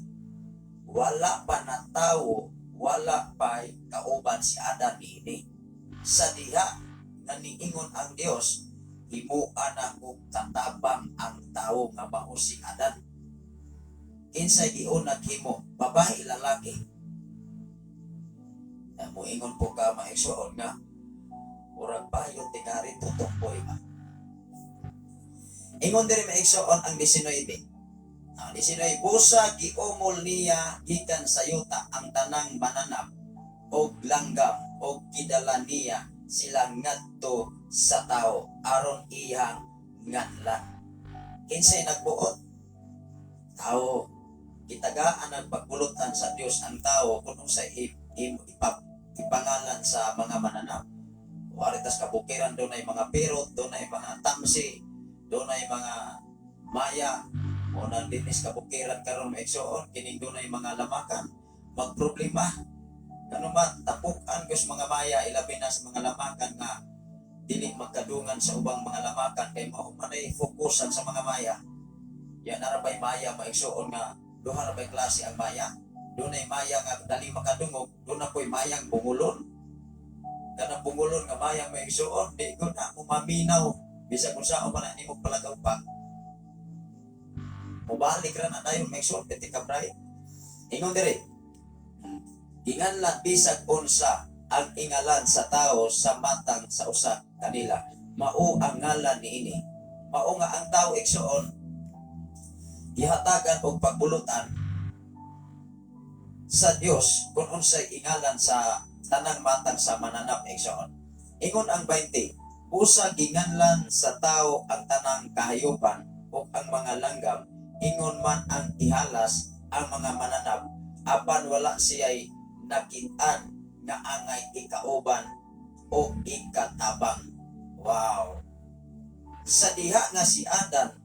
Wala pa na tawo, wala pa kauban si Adan niini. Sa diha nga niingon ang Dios, "Himuan ako katabang ang tawo nga mao si Adan." Kinsay giuna himo, babae, lalaki? Na moingon po ka, mga igsoon, nga murag bayo tingari tutumboy ba. Ingon diri, mga igsoon, ang 19. Ang 19, busa giumol niya gikan sa yuta ang tanang mananap og langgam og gidala niya sila ngadto sa tao aron iyang nganlan. Kinsay nagbuot? Tao. Gitagaan ang pagbulutan sa Dios ang tao kung unsay ipangalan sa mga mananap. Wari tas kabukiran, dunay mga pirot, dunay mga tamsi, dunay mga maya, o nandinis kabukiran karon, mga igsoon, kining dunay mga lamakan, magproblema. Kano ba, tapukan ko sa mga maya, ilabi na sa mga lamakan nga dili magkadungan sa ubang mga lamakan kay mao man ay fokusan sa mga maya. Yan ara bay maya, mga igsoon, nga duha ra bay klase ang maya. Dunay maya nga dali makadungog, duna po'y mayang bungulon. Kanang bungulon nga mayang, mga igsoon, di ko na mo maminaw. Bisag kung saan man na nimo palagaw pa. Mubalik ra na dayon, mga igsoon, piti ka bray. Ingon diri. Ginganlan bisag unsa ang ingalan sa tao sa matang sa usa kanila. Mao ang ngalan niini. Mao nga ang tao, igsoon, gihatagan og pagbulutan sa Dios kung unsay ingalan sa tanang matang sa mananap, igsoon. Ingon ang 20, busa ginganlan sa tao ang tanang kahayopan ug ang mga langgam, ingon man ang ihalas ang mga mananap, apan wala siya'y nakit-an nga angay ikauban o ikatabang. Wow! Sa diha nga si Adan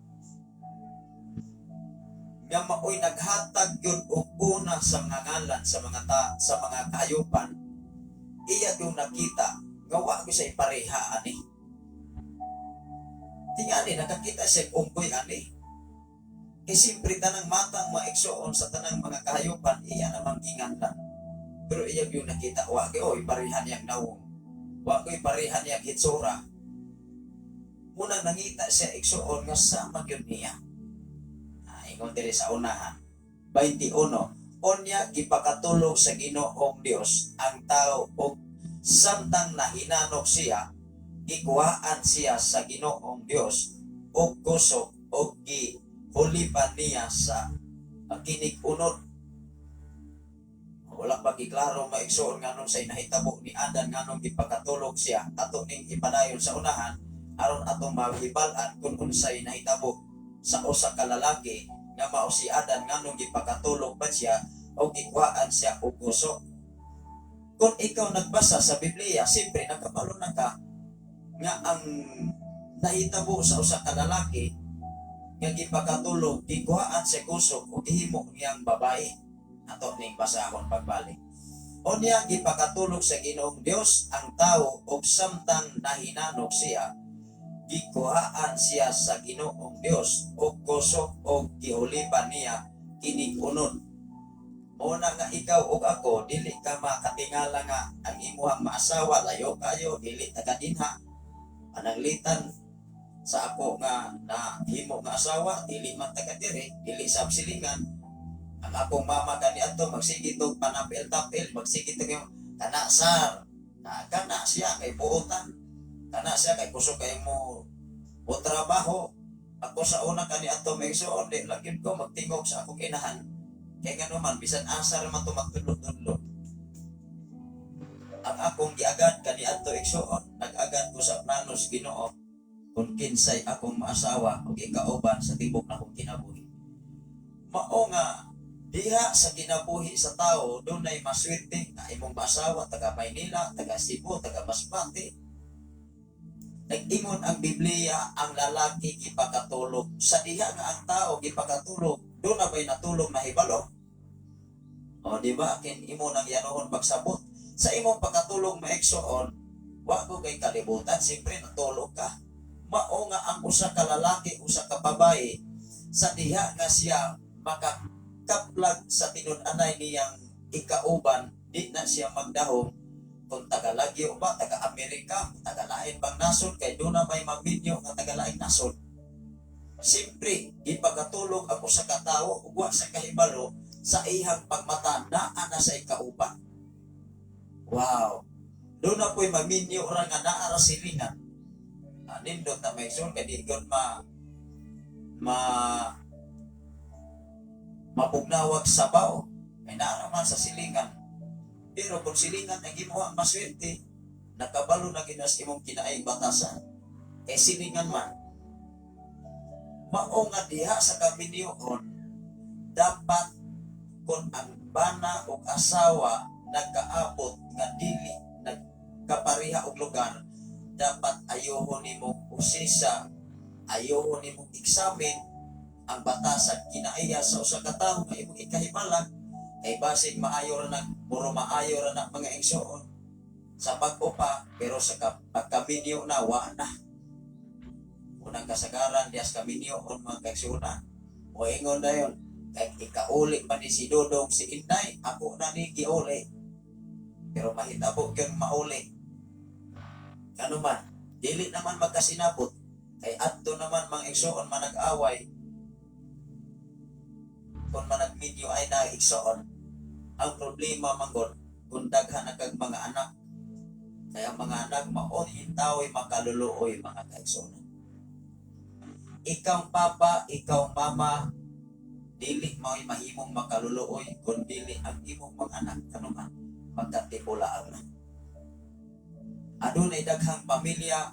nga maoy naghatag yun og una sa mga ngalan sa mga kahayupan, iya yung nakita nga wa gyud sa ipareha ani. Tingali nakakita siya unggoy ani. Kay siyempre tanang matang, mga igsoon, sa tanang mga kahayupan iya namang ginganlan. Pero iya yung nakita, wa gyud oy pareha niyang nawong. Wa gyud pareha niyang hitsura. Munang nangita siya, igsoon, nga sama gyud niya. Ingon diri sa unahan. 21. Unya gipakatulog sa Ginoong Dios ang tao ug samtang nahinanok siya, gikuhaan siya sa Ginoong Dios og kusog og gihulipan niya sa kinig-unod. Wala pa giklaro, mga igsoon, nganong sa nahitabo ni Adan, nganong gipakatulog siya. Ato ning ipadayon sa unahan aron atong mahibal-an kung unsay nahitabo sa usa ka lalaki nga mao si Adan, nganong gipakatulog pa siya o gikuhaan siya og kusog. Kung ikaw nagbasa sa Biblia, siyempre nakabalo na ka nga ang nahitabo sa usa ka lalaki nga gipakatulog, gikuhaan siya kusog o gihimo niyang babae. Ato ning basahon pagbalik. Unya gipakatulog sa Ginoong Dios ang tawo ug samtang nahinanok siya, gikuhaan siya sa Ginoong Dios og kusog og gihuliban niya kining unon. Mao na nga ikaw ug ako dili ka makatingala nga ang imuhang maasawa layo kayo, dili taga dinha. Pananglitan sa ako nga nahimo nga asawa, dili man taga diri, dili sa silingan. Ang akong mama kaniadto magsige tog panapil-tapil, magsige tog yung kana sar, na kana siya kay buotan, kana siya kay kusog kay mo o trabaho. Ako sa una kaniadto may igsuon, di lang gyud ko magtingog sa akong inahan. Kay ngano man, bisan asa ra man to magtudlo-tudlo. Ang akong giagad kaniadto, igsuon, nag-agad ko sa planos Ginoo kung kinsay akong maasawa ug ikauban sa tibok nakong kinabuhi. Mao nga diha sa kinabuhi sa tao dunay maswerte nga imong maasawa taga Maynila, taga Cebu, taga Masbate. Nag-ingon ang Biblia, ang lalaki gipakatulog. Sa diha nga ang tao gipakatulog, doon na ba'y natulog na hibalo? O di ba kin imo nang yanuhon pagsabot sa imong pagkatulog, maigsoon, wa ko kay kalibutan, siyempre natulog ka. Mao nga ang usa ka lalaki, usa ka babae, sa diha nga siya makakaplag sa tinud-anay niyang ikauban, di na siya magdahom kung taga Lagyo ba, taga Amerika, taga lain bang nasod, kay doon na may maminyo nga taga laing nasod. Siyempre, gipakatulog ang usa ka tawo ug wa sa kahibalo sa ihang pagmata naa na sa ikauban. Wow. Doon na po'y maminyo ra nga naa ra silingan. Ah, nindot na may igsoon kay di gyud ma ma mapugnawag sabaw kay naa man sa silingan. Pero kung silingan ang imuha maswerte, nakabalo na ginas imong kinaay batasan. Kay silingan man. Mao nga diha sa kaminyoon, dapat kung ang bana o asawa nagkaabot nga dili nagkapariha og lugar, dapat ayohon nimo usisa, ayohon nimo examine ang batasan kinaiya sa usa ka tawo nga imong ikahibalan, kay basig maayo ra nag muro maayo ra na, mga igsoon, sa bag-o pa, pero sa pagkaminyo na, wa na. Unang kasagaran dias kaminyoon, mga kaigsuonan, o ingon dayon kay ikauli pa ni si Dodong si Inday, ako na ni giuli, pero mahitabo gyud mauli. Kano man dili naman magkasinabot kay adto naman, mga igsoon, manag-away kung managminyo ay na, igsoon. Ang problema manggod kung daghan na kag mga anak, kaya ang mga anak mao tao'y makaluluoy, mga kaigsuonan. Ikaw papa, ikaw mama, dili mao'y mahimong makaluluoy kung dili ang imong mga anak, kanuman magkatibulaang na. Adunay daghang pamilya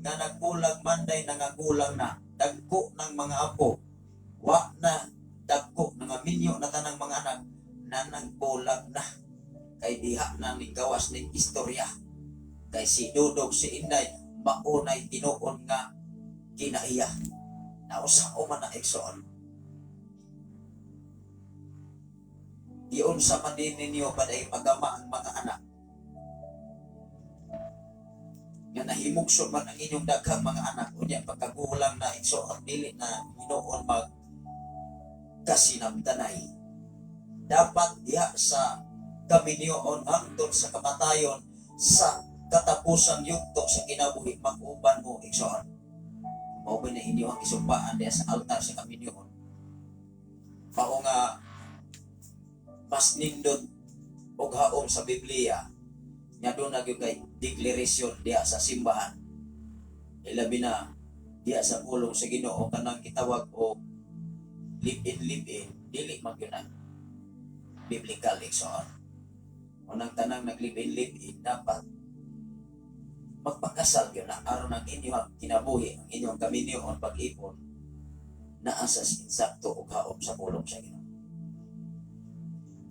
nga nagbulag manday nangagulang na, dagko ng mga apo, wa na dagko nga minyo na tanang mga anak na nagbulag na kay diha na ni gawas ning istorya kay si Dudog si Inday maunay tinuon nga kinaiya nausa o man na, igsoon. Giunsa man din ninyo paday pagama ang mga anak nga nahimugso man ang inyong daghang mga anak, unya pagkagulang na, igsoon, dili na hinuon mag kasinabtanay. Dapat diha sa kaminyoon hangtod sa kamatayon, sa katapusan yugto sa kinabuhi, mag-uban mo, igsoon. Mao ba na inyo ang isumpaan diha sa altar sa kaminyoon. Mao nga mas nindot og haom sa Biblia nga doon na gyud kay deklarasyon diha sa simbahan, ilabi na diha sa pulong sa Ginoo, kanang gitawag og live in, live in, dili man gyud na biblical, igsoon. Unang tanang nag live in, live in, dapat magpakasal gyud na aron ang inyong kinabuhi, ang inyong kaminyoon, pag-ipon naa sa insakto ug haom sa pulong sa Ginoo.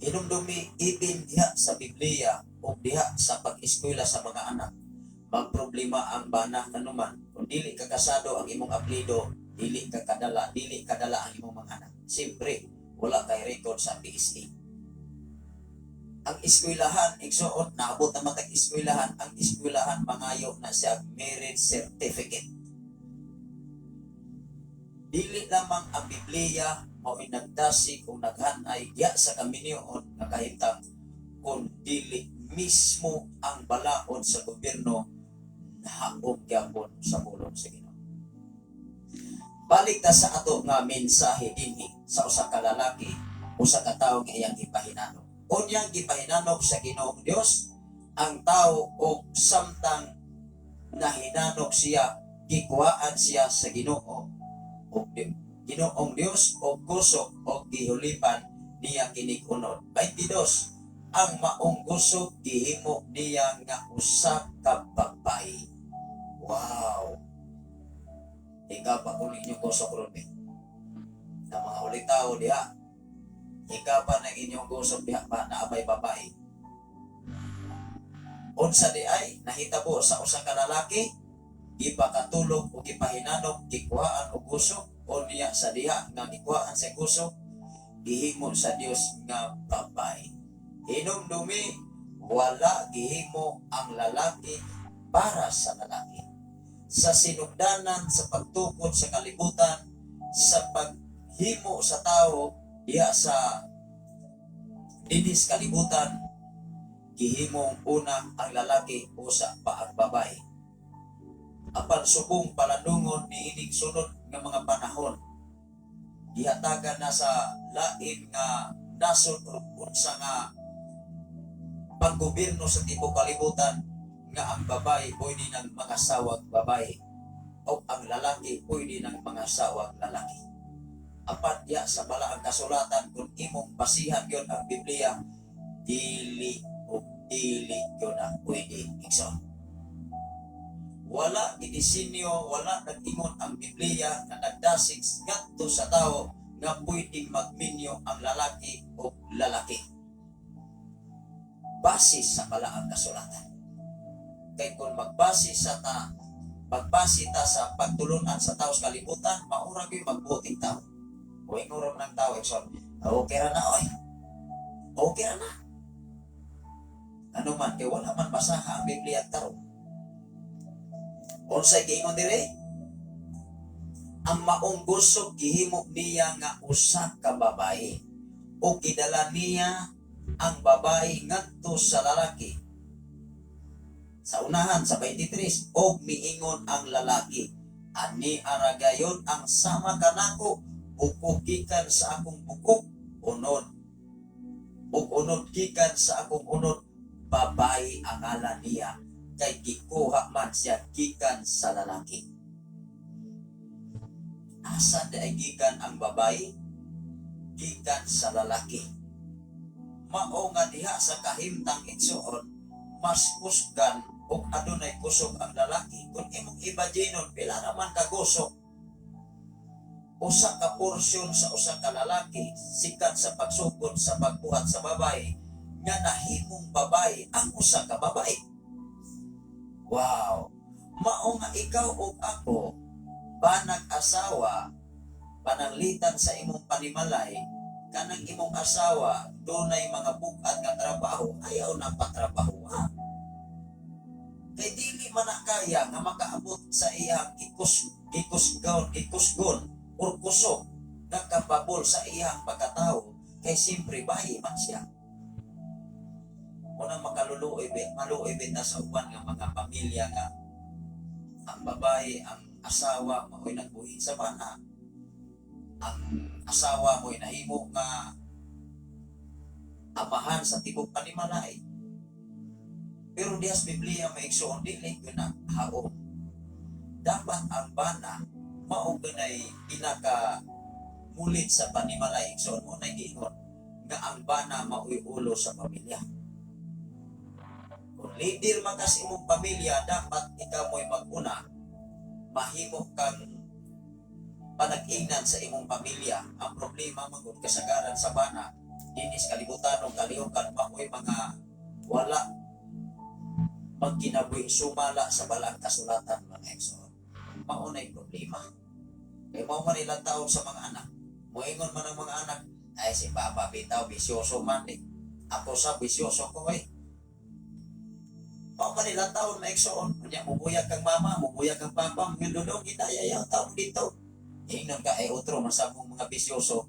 Hinumdumi, ibin diha sa Biblia o diha sa pag-eskwela sa mga anak, magproblema ang bana kanuman kung dili ka kasado ang imong apelyido, dili ka kadala, dili kadala ang imong mga anak. Siyempre, wala kay record sa PSA. Ang eskwelahan, igsuon, naabot na matag eskwelahan, ang eskwelahan mangayo na siya marriage certificate. Dili lamang ang Biblia mao'y nagdasig o naghanay diya sa kaminyoon nga kahimtang, kun dili mismo ang balaod sa gobyerno nahaog gyapon sa pulong sa Ginoo. Balik ta sa ato nga mensahe dinhi sa usa ka lalaki, usa ka tawo nga iyang gipahinanok. Unyang gipahinanok sa Ginoong Dios ang tao, og samtang nahinanok siya, gikuhaan siya sa Ginoo og Ginoong Dios og kusog og gihulipan niya kinig unod. 22. Ang maong kusog gihimo niya nga usa ka babayi. Wow! Ikaw pa kung inyong gusok ron eh. Na mga ulitaw diha. Ikaw pa ng inyong gusok diha pa na abay babae. Unsa di ay nahitabo sa usa ka lalaki, gipakatulog o gipahinanok, gikuhaan og gusok, o niya sa diha nga gikuhaan sa gusok, gihimo sa Dios nga babae. Hinumdumi, wala gihimo ang lalaki para sa lalaki. Sa sinugdanan sa pagtukod sa kalibutan, sa paghimo sa tao diha sa dinis kalibutan, gihimong una ang lalaki usa pa ang babae. Apan subong palandungon niining sunod nga mga panahon, gihatagan na sa lain nga nasod o unsa nga panggobyerno sa tibuok kalibutan nga ang babae pwede ng mangasawag babae o ang lalaki pwede ng mangasawag lalaki. Apan diya sa balaang kasulatan, kung imong basihan yon ang Biblia, dili o dili yun ang pwede, igsoon. Wala gidisenyo, wala nag-ingon ang Biblia nga nagdasig ngadto sa tao nga pwedeng magminyo ang lalaki o lalaki. Base sa balaang kasulatan. Kay kung magbase ta sa pagtulunan sa tao sa kalibutan, maura gyud magbuting tao. O ingurom ng tao, igsoon, okay ra na oy. Okay ra na. Ano man, kay wala man basaha ang Biblia at tarong. Unsay giingon dire? Ang maong gusok gihimo niya nga usa ka babae o gidala niya ang babae ngadto sa lalaki. Sa unahan sa 23, og miingon ang lalaki, "Ani ara gayon ang sama kanako, bukog gikan sa akong bukog, unod ug unod gikan sa akong unod. Babae ang ngalan niya kay gikuha man siya gikan sa lalaki." Asa di ay gikan ang babae? Gikan sa lalaki. Mao nga diha sa kahimtang, igsoon, mas kusgan ug adunay kusog ang lalaki. Kung imong imaginon, pila naman ka gusok usa ka porsyon sa usa ka lalaki sikat sa pagsugod sa pagbuhat sa babae nga nahimong babae ang usa ka babae. Wow! Mao nga ikaw ug ako, banag asawa, pananglitan sa imong panimalay, kanang imong asawa dunay mga bug-at nga trabaho, ayaw na patrabaho ha. Kay dili man na kaya nga makaabot sa iyang gikusgon gikusgon or kusog nga kapabol sa iyang pagkatao, kay siyempre bayi man siya. Unang makaluluoy be, maluoy be ta sa uban nga mga pamilya nga ang babae, ang asawa mao'y nagbuhi sa bana. Ang asawa mo'y nahimo nga amahan sa tibok panimalay. Pero diha sa Biblia, mga igsoon, dili gyud na haom. Dapat ang bana mao ganay pinaka mulit sa panimalay, igsoon. Mo na giingon nga ang bana mao'y ulo sa pamilya. Kung leader man ka sa imong pamilya, dapat ikaw mo'y mag-una, mahimo kang panag-ingnan sa imong pamilya. Ang problema man gud kasagaran sa bana dinis kalibutan o kalihukan mao'y mga wala magkinabuhi sumala sa balaang kasulatan, mga igsoon. Mao na'y problema. Kay mao man ilang taon sa mga anak. Moingon man ang mga anak, "Ay, si Papa bitaw, bisyoso man eh." Ako sa bisyoso ko eh. Mao man nila taon maigsoon. Unya mubuyag kang mama, mubuyag kang papa, mga dudong gidaya yang taon dito. Ingnon ka ay otro man sa mong mga bisyoso.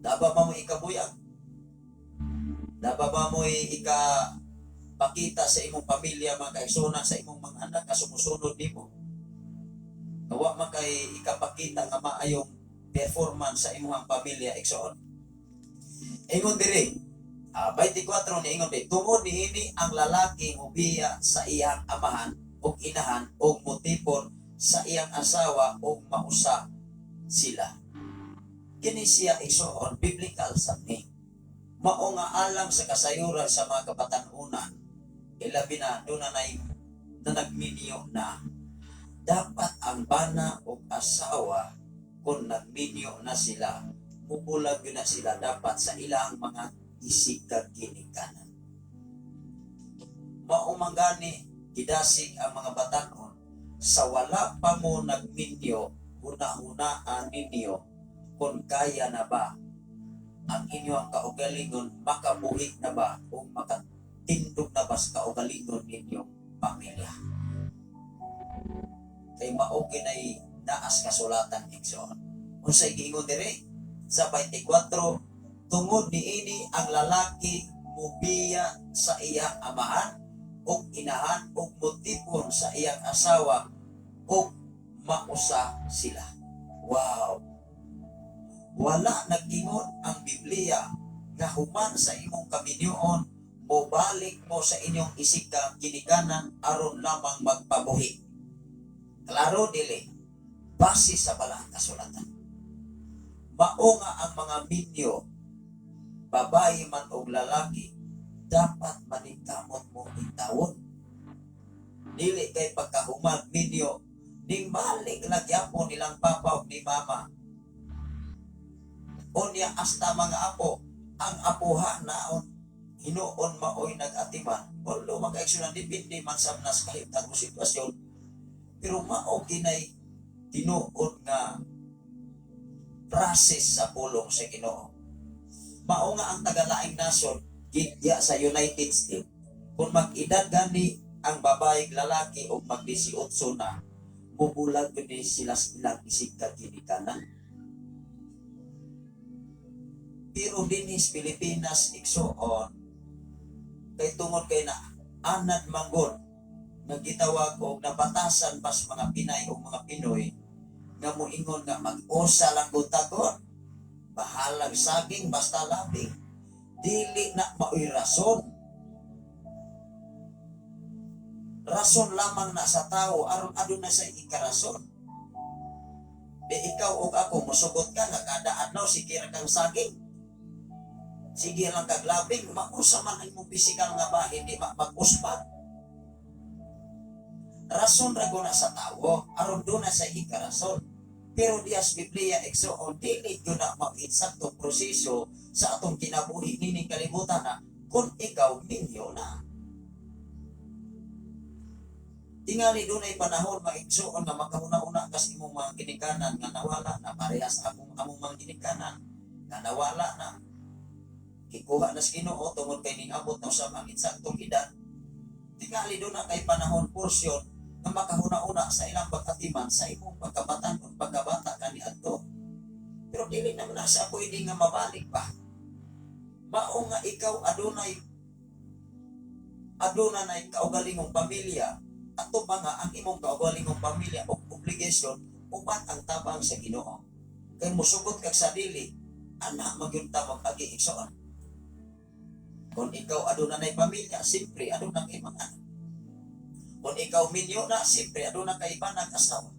Daba ba mo ikabuyag? Daba ba mo ika pakita sa imong pamilya, mga kaigsunan, sa imong mga anak nga sumusunod nimo? Nga wa man kay ikapakita nga maayong performance sa imong pamilya, igsoon. Ingon diri, 24 ni ingon diri, tungod niini ang lalaki mubiya sa iyang amahan ug inahan ug mutipon sa iyang asawa ug mausa sila. Kini siya, igsoon, biblical sa ni. Mao nga alang sa kasayuran sa mga kabatan-unan, ilabi na doon na, na nagminyo na, dapat ang bana o asawa kung nagminyo na sila, mubulag yun na sila dapat sa ilang mga isigkaginikanan. Mao man gani gidasig ang mga batanon sa wala pa mo nagminyo, huna-hunaan ninyo kung kaya na ba ang inyong kaugalingon, makabuhi na ba o makatindog na ba sa kaugalingon ninyong pamilya. Kay mao kinay naas kasulatan, igsoon. Unsay giingon dire sa 24? Tungod niini ang lalaki mubiya sa iyang amahan ug inahan ug mutipon sa iyang asawa ug mausa sila. Wow. Wala nag-ingon ang Biblia nga human sa imong kaminyoon mobalik mo sa inyong isika ginikanan aron lamang magpabuhi. Klaro dili base sa balaang kasulatan. Mao nga ang mga minyo, babae man og lalaki, dapat maningkamot mo intawon. Dili kay pagkahuman minyo, ning balik lang gyapon nilang papa ug ni mama. Unya hasta mga apo, ang apuha naon hinuon maoy nag-atiman. Although mga depende man sa nas kahit ang sitwasyon, pero mao kinay tinuod nga process sa pulong sa Ginoo. Mao nga ang tagalaing nasod gidya sa United States, kung mag-edad gani ang babae lalaki o mag 18 na, mubulag gani sila sa ilang isig kaginikanan. Pero dinhi sa Pilipinas, igsoon, kay tungod kay na anad manggod nagitawag og nabatasan bas mga Pinay o mga Pinoy nga moingon nga mag-usa lang gud tagon, bahalag saging basta labing, dili na maoy rason. Rason lamang na sa tao aron aduna sa ikarason. Di ikaw og ako mosugot ka nga kada adlaw sige ra kang saging, sige lang kag labing, mausa man ang imong pisikal nga bahin, di ma mag-usbag. Rason ra guna sa tawo aron duna sa ikarason. Pero dias Biblia, igsoon, dili gyud na mao-insaktong proseso sa atong kinabuhi nining kalibutan na kung ikaw minyo na. Tingali dunay panahon, mga igsoon, nga makahuna-una kas imong mga ginikanan nga nawala na, parehas akong among mga ginikanan nga nawala na, gikuha na sa Ginoo tungod kay ning-abot na usab ang insaktong edad. Tingali duna kay panahon porsyon nga makahuna-una sa ilang pagkatiman sa imong pagkabatan-on, pagkabata kaniadto, pero dili naman na sa pwede nga mabalik pa. Mao nga ikaw adunay aduna na kaugalingong pamilya, ato pa nga ang imong kaugalingong pamilya o obligasyon uban ang tabang sa Ginoo. Kay musugot kag sa dili ana magyud ta mag-agi, igsoon. Kung ikaw aduna nay pamilya, siyempre aduna kay mga anak. Kung ikaw minyo na, siyempre aduna kay banag asawa.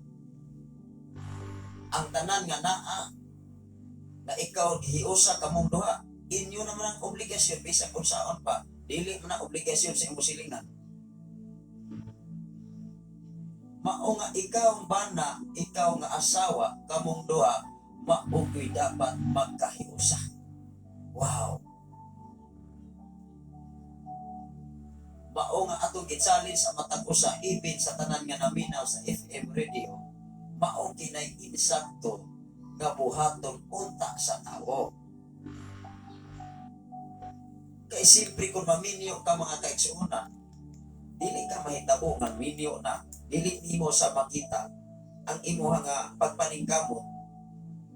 Ang tanan nga naa na ikaw gihiusa kamong duha, inyo naman ang obligasyon bisag kung saon pa, dili man ang obligasyon sa imong silingan. Mao nga ikaw bana, ikaw nga asawa, kamong duha, mao gyud dapat magkahiusa. Wow. Mao nga atong gi-challenge sa matag usa, even sa tanan nga naminaw sa FM radio, mao kinay insakto nga buhaton unta sa tawo. Kay siyempre kung maminyo ka, mga kaigsuonan, dili ka mahitabo nga minyo na, dili nimo sa makita ang imuha nga pagpaningkamot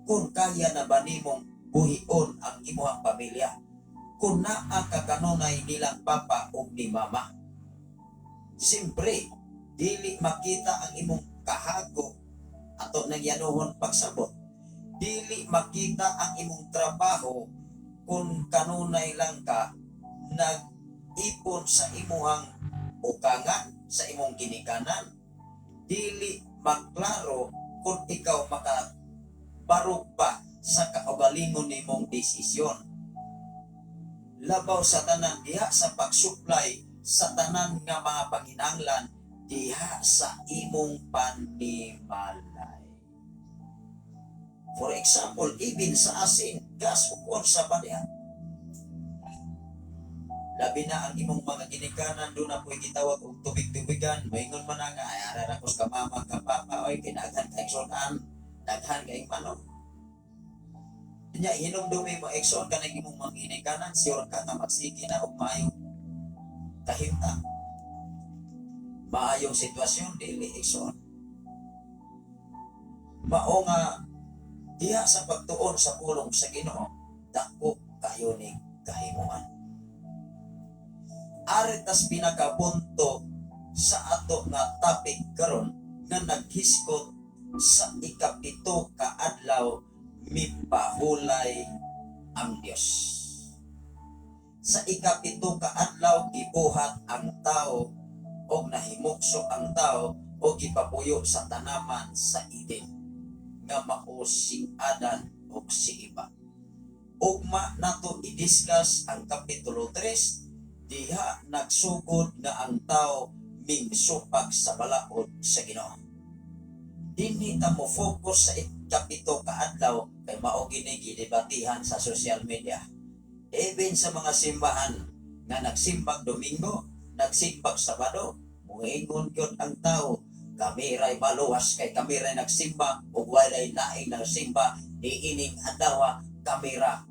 kung kaya na ba nimong buhion ang imuhang pamilya, kung naa ka kanunay nilang papa o ni mama. Siyempre, dili makita ang imong kahago, ato nang yanuhon pagsabot. Dili makita ang imong trabaho kung kanunay lang ka nag-ipon sa imuhang ukangan, sa imong ginikanan. Dili maklaro kung ikaw makabarog pa sa kaugalingon nimong desisyon. Labaw sa tanan, diha sa pag-supply sa tanan nga mga panginahanglan diha sa imong panimalay. For example, even sa asin, gas, ug sa pa diha. Labi na ang imong mga ginikanan, doon na po'y gitawag og tubig-tubigan, moingon man na nga, "Ay, ara ra ko sa mama ka papa, oy, kinaghan kay sudan, daghan kay manok." Nya, hinumdumi mo, igsoon, kanang imong mga ginikanan, sure ka nga magsige na og maayong kahimtang, maayong sitwasyon? Dili, igsoon. Mao nga diha sa pagtuon sa pulong sa Ginoo, dako kayo ni kahimuan. Ari tas pinakapunto sa ato nga topic karon nga naghisgot sa 7 ka adlaw mipahulay ang Dios. Sa 7 ka adlaw gibuhat ang tao og nahimukso ang tao og gipapuyo sa tanaman sa Eden nga mao si Adan ug si Eva. Ugma nato i-discuss ang Kapitulo 3, diha nagsugod nga ang tao mingsupak sa balaod sa Ginoo. Dinhi ta mo focus sa 7 ka adlaw kay mao gini gidebatihan sa social media. Even sa mga simbahan nga nagsimbag Domingo, nagsimbag Sabado, muingon gyud ang tao, "Kami ray maluwas kay kami ray nagsimba ug walay laing nagsimba niining adlaw, kami ra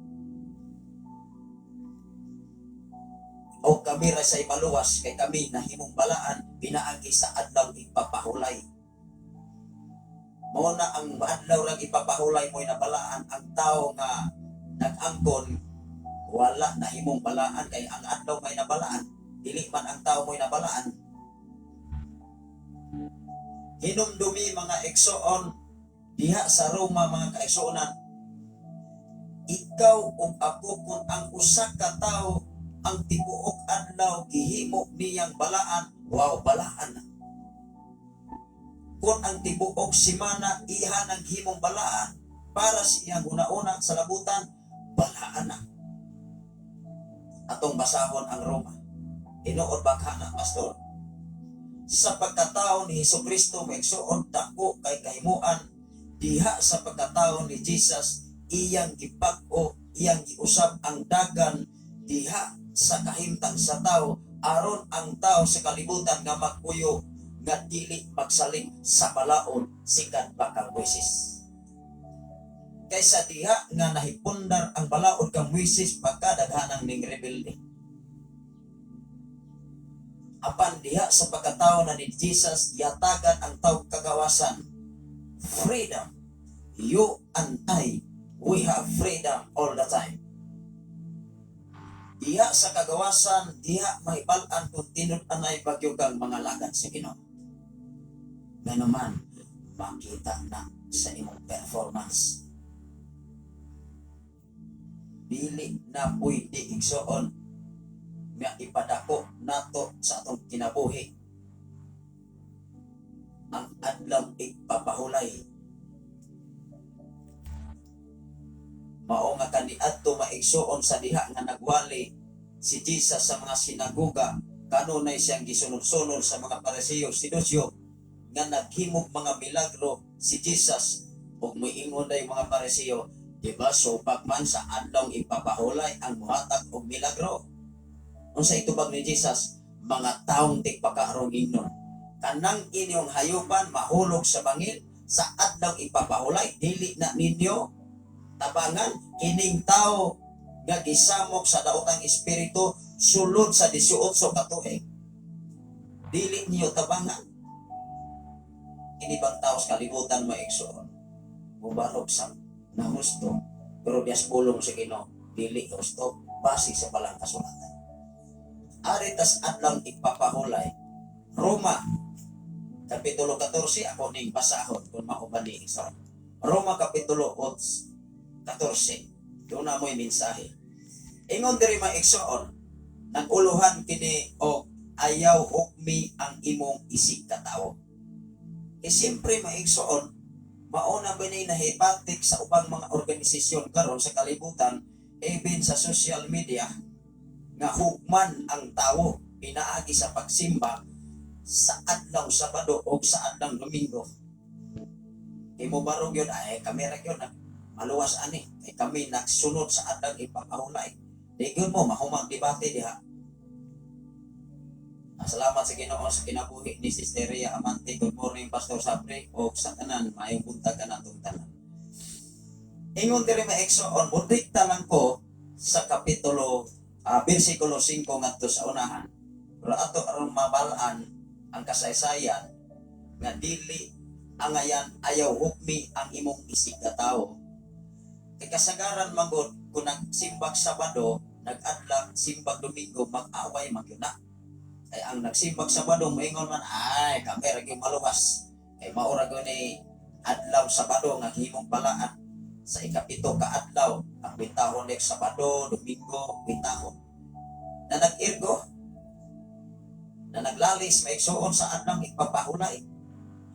o kami ra say maluwas kay kami nahimong balaan pinaagi sa adlaw ipapahulay." Mao na ang adlaw lang ipapahulay mo'y nabalaan, ang tao nga nag-angkon wala nahimong balaan kay ang adlaw may nabalaan, dili man ang tao mo'y nabalaan. Hinumdumi, mga igsoon, diha sa Roma, mga kaigsuonan, ikaw ug ako, kung ang usa ka tawo ang tibuok adlaw gihimo niyang balaan, wow, balaan na. Kung ang tibuok simana iha nang himong balaan para sa iyang una-una sa labutan, balaan na. Atong basahon ang Roma. Tinuod ba kana, pastor? Sa pagkatao ni Hesus Kristo, maigsuon, dako kay kahimuan diha sa pagkatao ni Jesus, iyang gibag-o, iyang giusab ang dagan diha sa kahimtang sa tao aron ang tao sa kalibutan nga magpuyo nga dili magsalig sa balaod sikan bakang Moises. Kaysa diha nga nahipundar ang balaod kang Moises, pagkadaghanang ning rebelde. Apan diha sa pagkatao na ni Jesus, yatagan ang tao kagawasan. Freedom. You and I, we have freedom all the time. Diha sa kagawasan, diha mahibal-an kung tinud-anay bagyo kang mga lagad sa Ginoo. Nganuman, makita na sa imong performance. Dili na pwede, igsoon, nga ipadako nato sa atong kinabuhi ang adlaw igpapahulay. Mao nga kaniadto, maigsuon, sa diha nga nagwali si Jesus sa mga sinagoga, kanunay siyang gisunod-sunod sa mga Pariseo, Sedusyo, nga naghimog mga milagro si Jesus ug moingon day mga Pariseo, "Di ba supak man sa adlaw ipapahulay ang muhatag og milagro?" Unsa itubag ni Jesus? "Mga taong tigpakaarong ingnon, kanang inyong hayupan mahulog sa bangil sa adlaw ipapahulay, dili na ninyo tabangan kining tao nga gisamok sa daotang espiritu?" Sulod sa 18 ka tuig, dili niyo tabangan. Kini bang tao sa kalibutan, mga igsoon, mubarog sa nahusto, pero dias pulong sa Ginoo, dili husto base sa balang kasulatan. Ari tas adlang ipapahulay. Roma Kapitulo 14, ako ning basahon kung mao ba ni, igsoon. Roma Kapitulo 8, 14. Doon na mo'y mensahe. Ingon diri, mga igsoon, nag-uluhan kini og "Ayaw hukmi ang imong isig katawo." E siyempre, mga igsoon, mauna ba ni nahibatik sa ubang mga organisasyon karon sa kalibutan, even sa social media, nga hukman ang tawo pinaagi sa pagsimba sa adlaw Sabado o sa adlaw Domingo. Kay mo barog yun, ay kami ra yun, maluwas ani, kay kami nagsunod sa adlaw ipapahulay. Di gyud mo mahumang debate diha. Salamat sa Ginoo sa kinabuhi ni Sister Ria Amante. Good morning, Pastor Sapre, o sa tanan, maayong buntag kanatong tanan. Ingon diri, mga igsoon, mudikta lang ko sa kapitulo bersikulo 5 ngadto sa unahan. Pero ato aron mabalaan ang kasaysayan nga dili angayan ayaw hukmi ang imong isig katawo. Kay kasagaran magod kung nagsimbag Sabado, nag-adlak simbag Domingo, mag-away man gyud na. Kay ang nagsimbag Sabado moingon man, "Ay, kami ra gyud maluwas. Kay mao ra gyud ni adlaw Sabado nga himong balaan sa ikapito ka adlaw, ang bitahon nek Sabado, Domingo, bitahon." Na nag-irgo, na naglalis, may igsuon, sa adlang ipapahulay.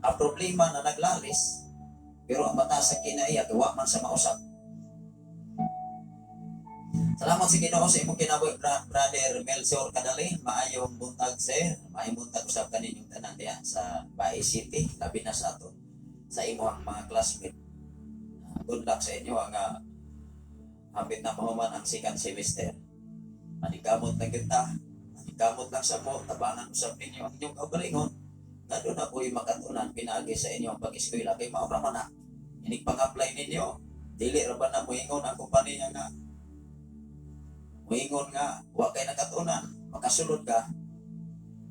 Ang problema na naglalis, pero ang mata sa kinaiya, gawa man sa mausap. Salamat sa Ginoo sa imong kinabuhi, Brother Melchor Kadalin. Maayong buntag, sir. Maayong buntag usab kaninyong tanan diha sa Bae City, labi na sa ato sa imong mga classmate. Good luck sa inyo ang hapit na mahuman ang second semester. Manikamot na kita. Manikamot lang sa mo, tabangan usab ninyo ang inyong kaugalingon. Nga doon na po'y makatunan pinaagi sa inyong pag-eskwela kay mao ra man na. Inig pang-apply ninyo, dili ra ba na moingon ang kompanya nga moingon nga wa kay nakatunan, makasulod ka.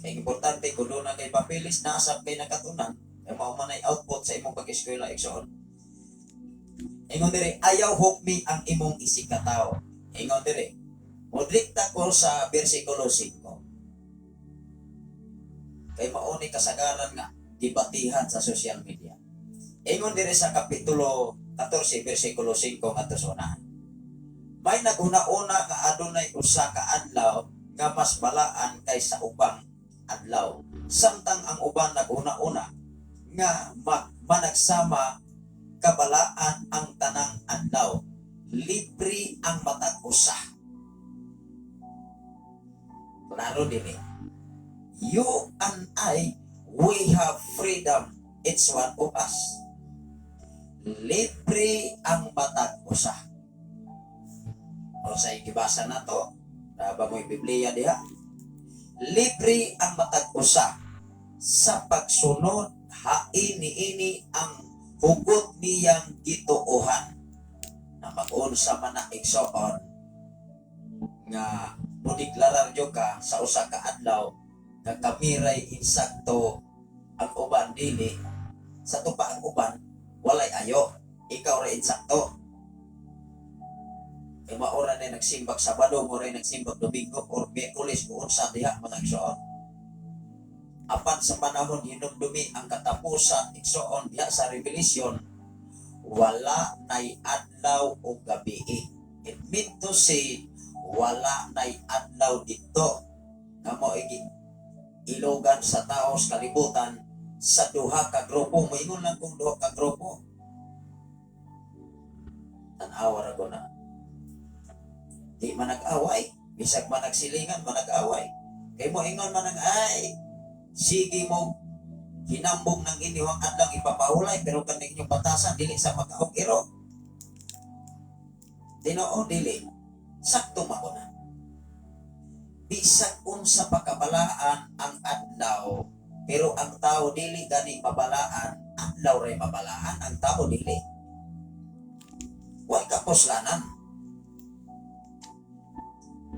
Kay importante kung doon na kay papilis, nasab kay nakatunan, kay mao man ay output sa imong pag-eskwela, igsoon. Ingon diri, "Ayaw hukmi ang imong isig katawo." Ingon diri. Modlikta ko sa bersikulo 5. Kay mao ni kasagaran nga debatihan sa social media. Ingon diri sa kapitulo 14 bersikulo 5 ngadto sa unahan. "May naghuna-una nga adunay usa ka adlaw nga mas balaan kaysa ubang adlaw. Samtang ang uban naghuna-una nga managsama kabalaan ang tanang adlaw. Libre ang matag usa." Klaro dili. You and I, we have freedom. It's one of us. Libre ang matag usa. O sa gibasa na to, naba mo'y Biblia diha. "Libre ang matag usa sa pagsunod hain niini ang hugot niyang gituohan." Na mag-unsa man na, igsoon, nga modeklarar ka sa usa ka adlaw nga kamiray insakto, ang uban dili, sa tupa ang uban walay ayo, ikaw ra insakto, kay mao ra na nagsimbag Sabado, mao ra nagsimbag Domingo or Miyerkules kung unsa diha, mga igsoon. Apan sa panahon hinumdumi ang katapusan, igsoon, diha sa Revelation, wala nay adlaw o gabi. It mean to say wala nay adlaw dito nga mao igi ilogan sa tao sa kalibutan sa duha ka grupo. Moingon lang kung duha ka grupo. Tan-awa ra ko na. Di man nag-away, bisag man nagsilingan, man nag-away. Kay mo ingon man ang ay sige mo hinambog ng inyong adlang ipapahulay, pero kaning inyong batasan dili sa makaog iro. Tinoo dili sakto mao na. Bisag unsa pa kabalaan ang adlaw, pero ang tao dili gani mabalaan, adlaw ray mabalaan, ang tao dili. Way kapuslanan.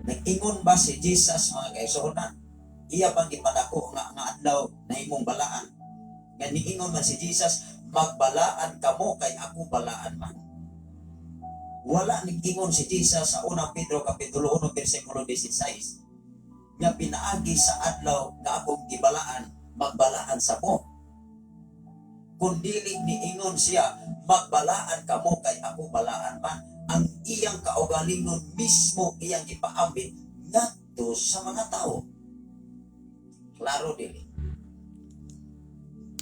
Nag-ingon ba si Jesus, mga kaigsuonan? Iya bang gipadako nga nga adlaw na imong balaan? Nga niingon man si Jesus, "Magbalaan kamo kay ako balaan man." Wala nag-ingon si Jesus sa Unang Pedro Kapitulo 1 versikulo 16 nga pinaagi sa adlaw nga akong gibalaan, magbalaan sa mo. Kung dili niingon siya, "Magbalaan kamo kay ako balaan man." Ang iyang kaugalingon mismo iyang gipaambit ngadto sa mga tao. Klaro dili?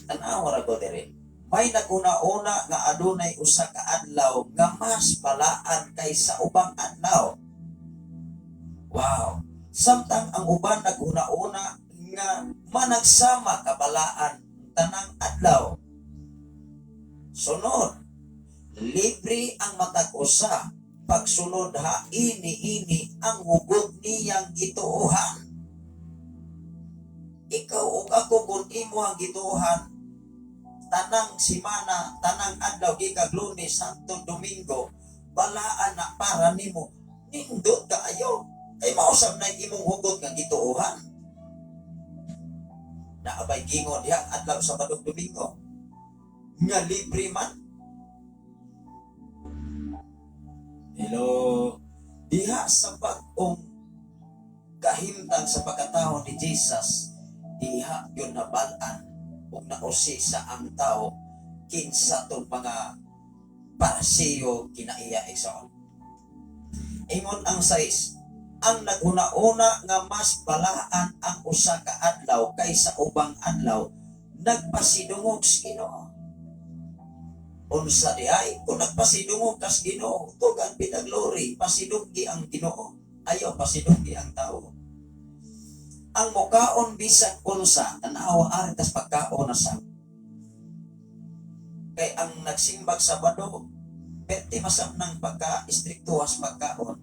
Tanawa ra ko diri. May naghuna-una nga adunay usa ka adlaw nga mas balaan kaysa ubang adlaw. Wow. Samtang ang uban naghuna-una nga managsama kabalaan tanang adlaw. Sunod, libre ang matag usa pagsunod hain niini ang hugot niyang gituohan. Ikaw ug ako, kung imo ang gituohan tanang simana, tanang adlaw gikan Lunes hangtod Domingo, balaan na para nimo, nindot kaayo. Kay mausab na imong hugot nga gituohan. Naa bay gingon diha adlaw Sabado, Domingo nga libre man? Hello? Diha sa bag-ong kahimtang sa pagkatao ni Jesus, diha yun nabal-an ug nausisa ang tao kinsa tong mga Pariseo kinaiya, igsoon. Ingon ang 6, ang naghuna-una nga mas balaan ang usa ka adlaw kaysa ubang adlaw, nagpasidungog sa Ginoo. Unsa diay kung nagpasidungog kas Ginoo? To God be the glory, pasidunggi ang Ginoo. Ayaw pasidunggi ang tao. Ang mukaon bisag unsa, tanawa, ari tas pagkaon na sa. Kay ang nagsimbag Sabado, perte masab ng pagka-istriktuas pagkaon.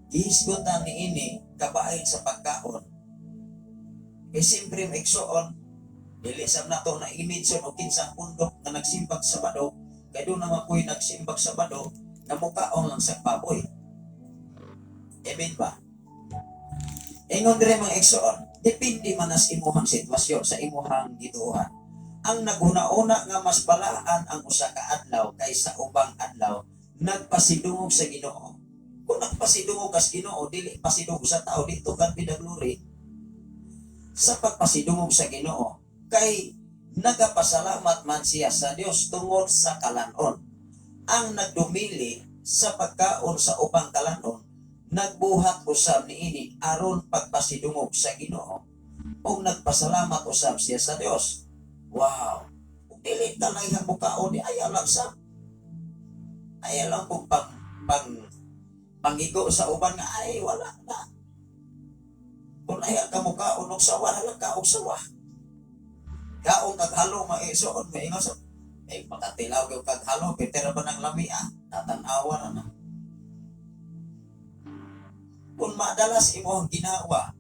Gihisgutan ni ini kabahin sa pagkaon. Kay siyempre, maigsuon, dili sab nato na image o kinsang pundok nga nagsimbag Sabado, kay doon naman po'y nagsimbag Sabado nga mukaon lang sa baboy. Amen ba? Ingon dire, mga igsoon, depende man nas imuhang sitwasyon sa imuhang gituohan. Ang naghuna-una nga mas balaan ang usa ka adlaw kaysa ubang adlaw, nagpasidungog sa Ginoo. Kung nagpasidungog kas Ginoo, dili pasidungog sa tao, dito God be the glory. Sa pagpasidungog sa Ginoo, kay nagapasalamat man siya sa Dios tungod sa kalanon. Ang nagdumili sa pagkaon sa ubang kalanon, nagbuhat usab niini aron pagpasidungog sa Ginoo ug nagpasalamat usab siya sa Dios. Wow. Kung dili ka na ihang mukaon ni, ayaw lang sa ayaw lang kung pang pang pangigo sa uban nga ay wala na. Kung ayaw ka mukaon og sawa, halag ka og sawa. Kaon kag halo, maisuon, maingon sa eh makatilaw gyud kag halo, better ba ng lami ah, tatanawa na na. Kung madalas imo ang ginawa,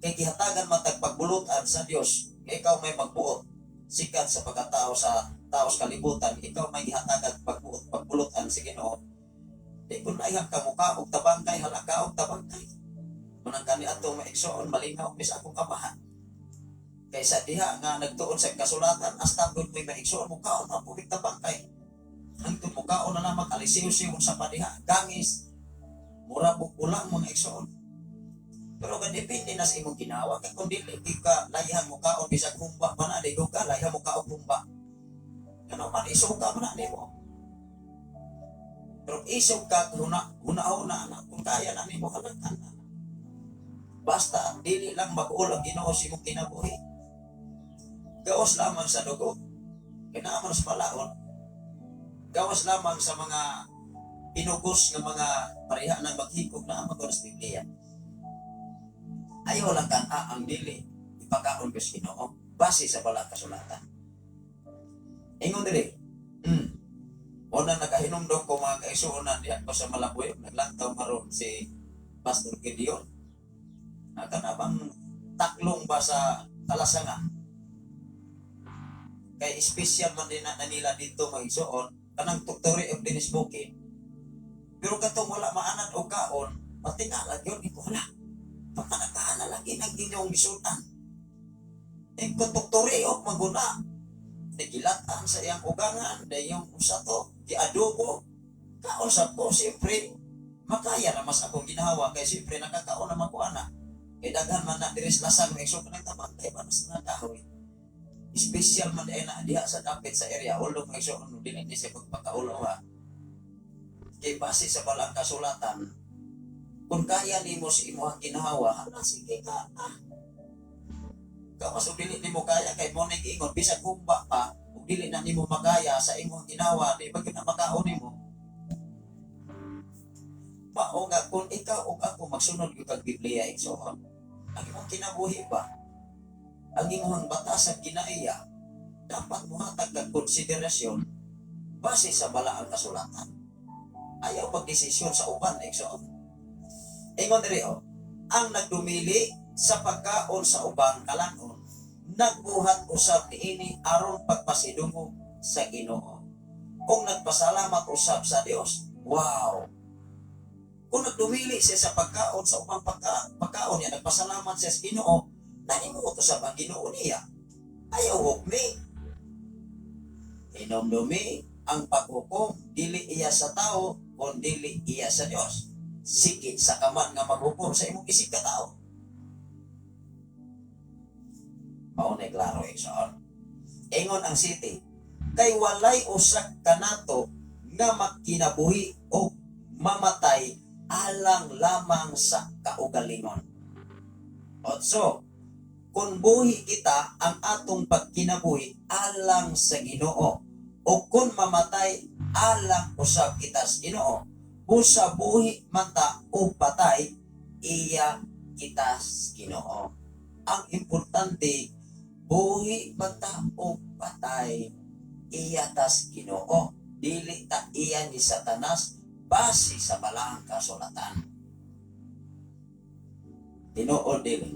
kay gihatagan matag pagbulutan sa Dios, kay ikaw may magbuot sikat sa pagkatao sa tao sa kalibutan, ikaw may gihatagan pagbuot pagbulutan sa Ginoo. Di kung naihang ka muka og tabangkay, halaka og tabangkay. Munang kani atong maigsoon, malingaw mis akong amahan. Kaysa diha nga nagtuon sa kasulatan, hasta gud may maigsoon mukaon ang pubig tabangkay. Hangtod mukaon na lamang alisiw-siw sa padiha, gangis, mura ulang, mga igsoon. Pero ka depende na sa imong ginawa, kay kung dili gyud ka layhan mo kaon bisag humba man na, di ka layhan mo kaon humba. Ano man isog ka man na nimo. Pero isog ka huna huna huna na kung kaya na nimo, halagkan na. Basta dili lang mag-ul ang Ginoo sa imong kinabuhi. Gawas lamang sa dugo. Kinaman sa palaon. Gawas lamang sa mga pinugos nga mga pareha ng maghikog na ang sa Biblia. Ayaw lang kan ang dili ipakaon ko sa Ginoo base sa bala kasulatan. Ingon diri. Una nakahinumdom ko, mga kaisuonan, diyan ko sa Malabuyo, naglantaw maron si Pastor Gideon. Kana bang taklong ba sa kalasanga? Kay special man din na nila dito, mga igsoon, kanang Tuktori of Dennis Bukid. Pero katong wala maanad og kaon, matingala gyud ko, hala. Pagkanakaan na lagi nang inyong gisudan. Ing tuktoriok maguna. Nagilatan sa iyang ugangan, dayong usa to, giadobo. Kaon sa ko, siyempre, makaya na mas akong ginawa kay siyempre nakakaon na ko ana. Kay daghan man na diri sa lasang may so kanang tabantay ba mas nakahoy. Special man ay na diha sa dapit sa area, although may so ano dili ni siya pagpakaulo ha. Kay base sa balang kasulatan, kung kaya nimo sa imong ginawa, hala, sige ka ah. Kamas og dili nimo kaya kay mo nang giingon bisag humba pa ug dili na nimo makaya sa imong ginawa, di ba gyud na makaon nimo? Mao nga kung ikaw ug ako magsunod gyud kag Biblia, igsoon, ang imong kinabuhi ba, ang imong batas sa ginaiya, dapat mohatag kag konsiderasyon base sa balaang kasulatan. Ayaw pagdesisyon sa uban, igsoon. Ingon diri oh, ang nagdumili sa pagkaon sa ubang kalanon, nagbuhat usab niini aron pagpasidungog sa Ginoo. Kung nagpasalamat usab sa Dios. Wow. Kung nagdumili siya sa pagkaon sa ubang pagkaon niya, nagpasalamat siya sa Ginoo, nanimuot usab ang Ginoo niya. Ayaw hukmi. Hinumdumi ang paghukom dili iya sa tao kun dili iya sa Dios. Sikit sa kaman nga maghukom sa imong isig ka tao. Mao na klaro, igsoon. Ingon ang 7, kay walay usa kanato nga makinabuhi o mamatay alang lamang sa kaugalingon. 8, kung buhi kita, ang atong pagkinabuhi alang sa Ginoo, o kung mamatay, alang usab kita sa Ginoo. Busa buhi man ta o patay, iya kita sa Ginoo. Ang importante, buhi man ta o patay, iya tas Ginoo. Dili ta iya ni Satanas base sa balaang kasulatan. Tinuod dili?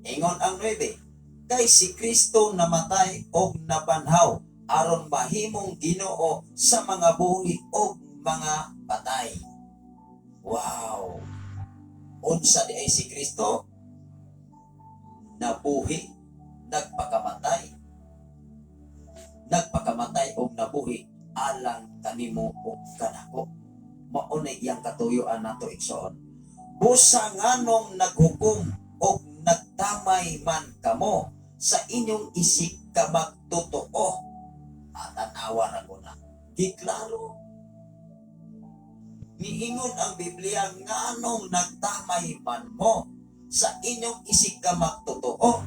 Ingon ang 9, kay si Kristo namatay og nabanhaw aron mahimong Ginoo sa mga buhi og mga patay. Wow! Unsa di ay si Kristo? Nabuhi, nagpakamatay, nagpakamatay og nabuhi alang kanimo ug kanako. Mao na iyang katuyuan nato, igsoon. Busa nganong naghukom og nagtamay man kamo sa inyong isig ka magtotoo? At tanawa ra ko na. Giklaro. Niingon ang Biblia, nganong nagtamay man mo sa inyong isig ka magtotoo?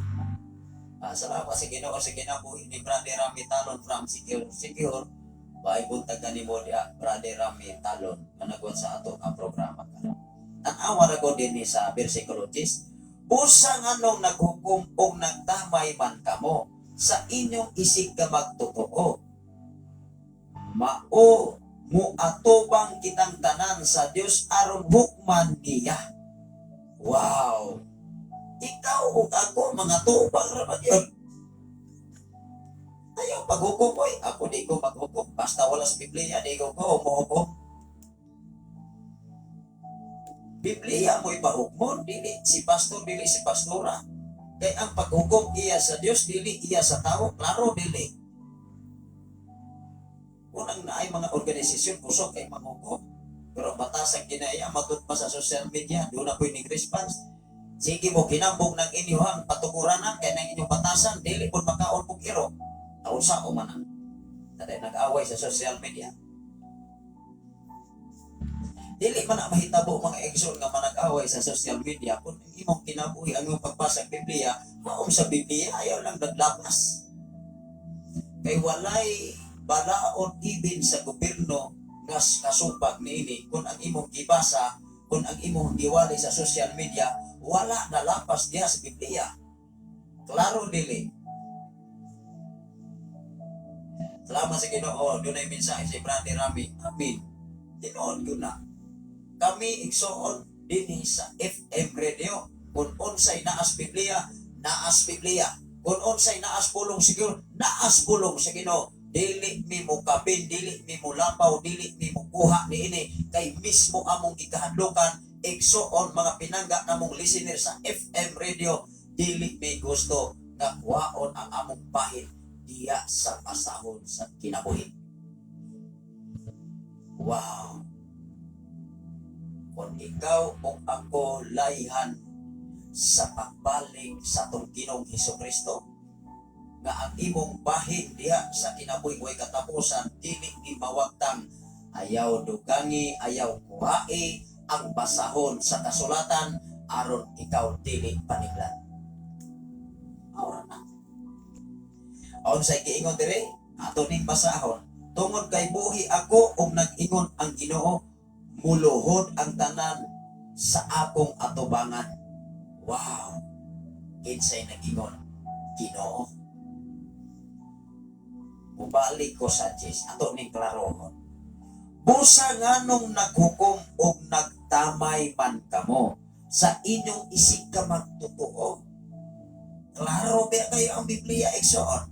Ah, salamat sa Ginoo sa kinabuhi ni Brother Rami Talon from Secure Secure. Bay buntag kanimo diha, Brother Rami Talon, managwat sa ato ang programa karon. Tan-awa ra ko dinhi sa versikulo 10. Busa nganong naghukom og nagtamay man kamo sa inyong isig ka magtotoo? Mao muatubang kitang tanan sa Dios aron hukman niya. Wow! Ikaw ug ako mga tubang ra ba yun? Ayaw paghukom oy. Ako di ko maghukom. Basta wala sa Biblia, di ko ko mohukom. Biblia mo ipahukmon, dili si pastor, dili si pastora. Kay ang paghukom iya sa Dios, dili iya sa tao, klaro dili. Unang naay mga organisasyon kusog kay manghukom. Pero ang batas ang ginaya, matud pa sa social media, doon na po'y response. Sige mo, kinambog ng inyuhang patukuranan, kay ng inyong batasan, dili po makaon kong iro. Nausa o man ang. Dahil nag-away sa social media. Dili man na mahitabo, mga igsoon, nga manag-away sa social media kung ang imong kinabuhi, ang imong pagbasa sa Biblia, maom sa Biblia, ayaw lang naglapas. Kay walay balaod ibin sa gobyerno nga kasupag niini kung ang imong gibasa, kung ang imong giwali sa social media, wala nalapas diha sa Biblia. Klaro dili? Salamat sa Ginoo, dunay mensahe si Brother Rami. Amen. Tinuod ko na. Kami igsoon dinhi sa FM Radio. Kung unsay naas Biblia, naas Biblia. Kung unsay naas pulong siguro, naas pulong sa Ginoo. Dili mi mo kapin, dili mi mo lapaw, dili mi mo kuha niini kay mismo among gikahadlokan, igsuon, mga pinangga namong listener sa FM radio, dili mi gusto nga kuhaon ang among bahin diya sa pasahon sa kinabuhi. Wow! Kung ikaw o ako layhan sa pagbalik sa atong Ginoong Hesus Kristo, nga ang imong bahin diha sa kinabuhi way katapusan, dili ni mawagtang, ayaw dugangi, ayaw kuhae ang basahon sa kasulatan aron ikaw dili paninglan. Aura na. Unsay giingon dire? Ato ning basahon. "Tungod kay buhi ako ug nag-ingon ang Ginoo, muluhod ang tanan sa akong atubangan." Wow! Kinsay nag-ingon? Ginoo. Mubalik ko sa Diyos. Ato ning klarohon. "Busa nganong naghukom og nagtamay man kamo sa inyong isig ka magtotoo?" Klaro ba kayo ang Biblia, igsoon?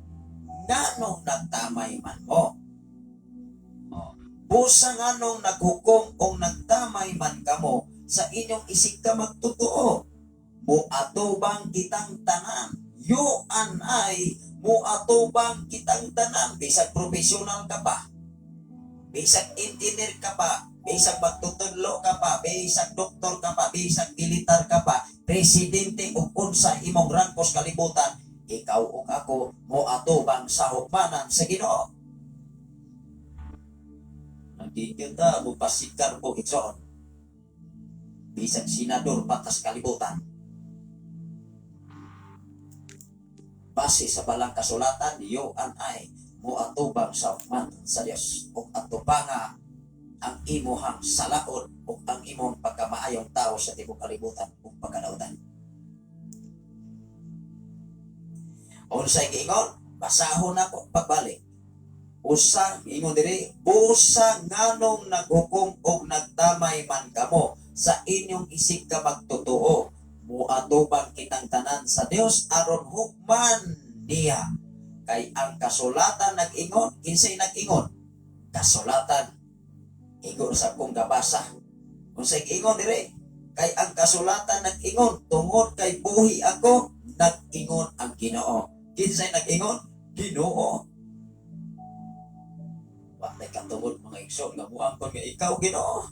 Nganong nagtamay man mo? Oh. "Busa nganong naghukom og nagtamay man kamo sa inyong isig ka magtotoo? Muatubang kitang tanan." You and I, muatubang kitang tanan. Bisag professional ka pa, bisag engineer ka pa, bisag magtutudlo ka pa, bisag doktor ka pa, bisag militar ka pa, presidente o unsa imong rangkos kalibutan, ikaw ug ako moatubang sa hukmanan sa Ginoo. Nagkikita mo pasikar ko, igsoon. Bisag senador batas kalibutan. Base sa balang kasulatan, you and I moatubang sa hukman sa Dios ug atubanga ang imuhang salaod ug ang imong pagkamaayong tao sa tibuok kalibutan ug pagkalautan. Unsay giingon? Basahon nako pagbalik. Usa ingon diri, "Busa nganong naghukom og nagtamay man kamo sa inyong isig ka magtotoo? Muatubang kitang tanan sa Dios aron hukman niya. Kay ang kasulatan nag-ingon." Kinsay nag-ingon? Kasulatan. Igo sa kong gabasa. Unsay giingon dire? "Kay ang kasulatan nag-ingon, tungod kay buhi ako, nag-ingon ang Ginoo." Kinsay nag-ingon? Ginoo. Wa tay katungod, mga igsoon, nga muangkon nga ikaw Ginoo.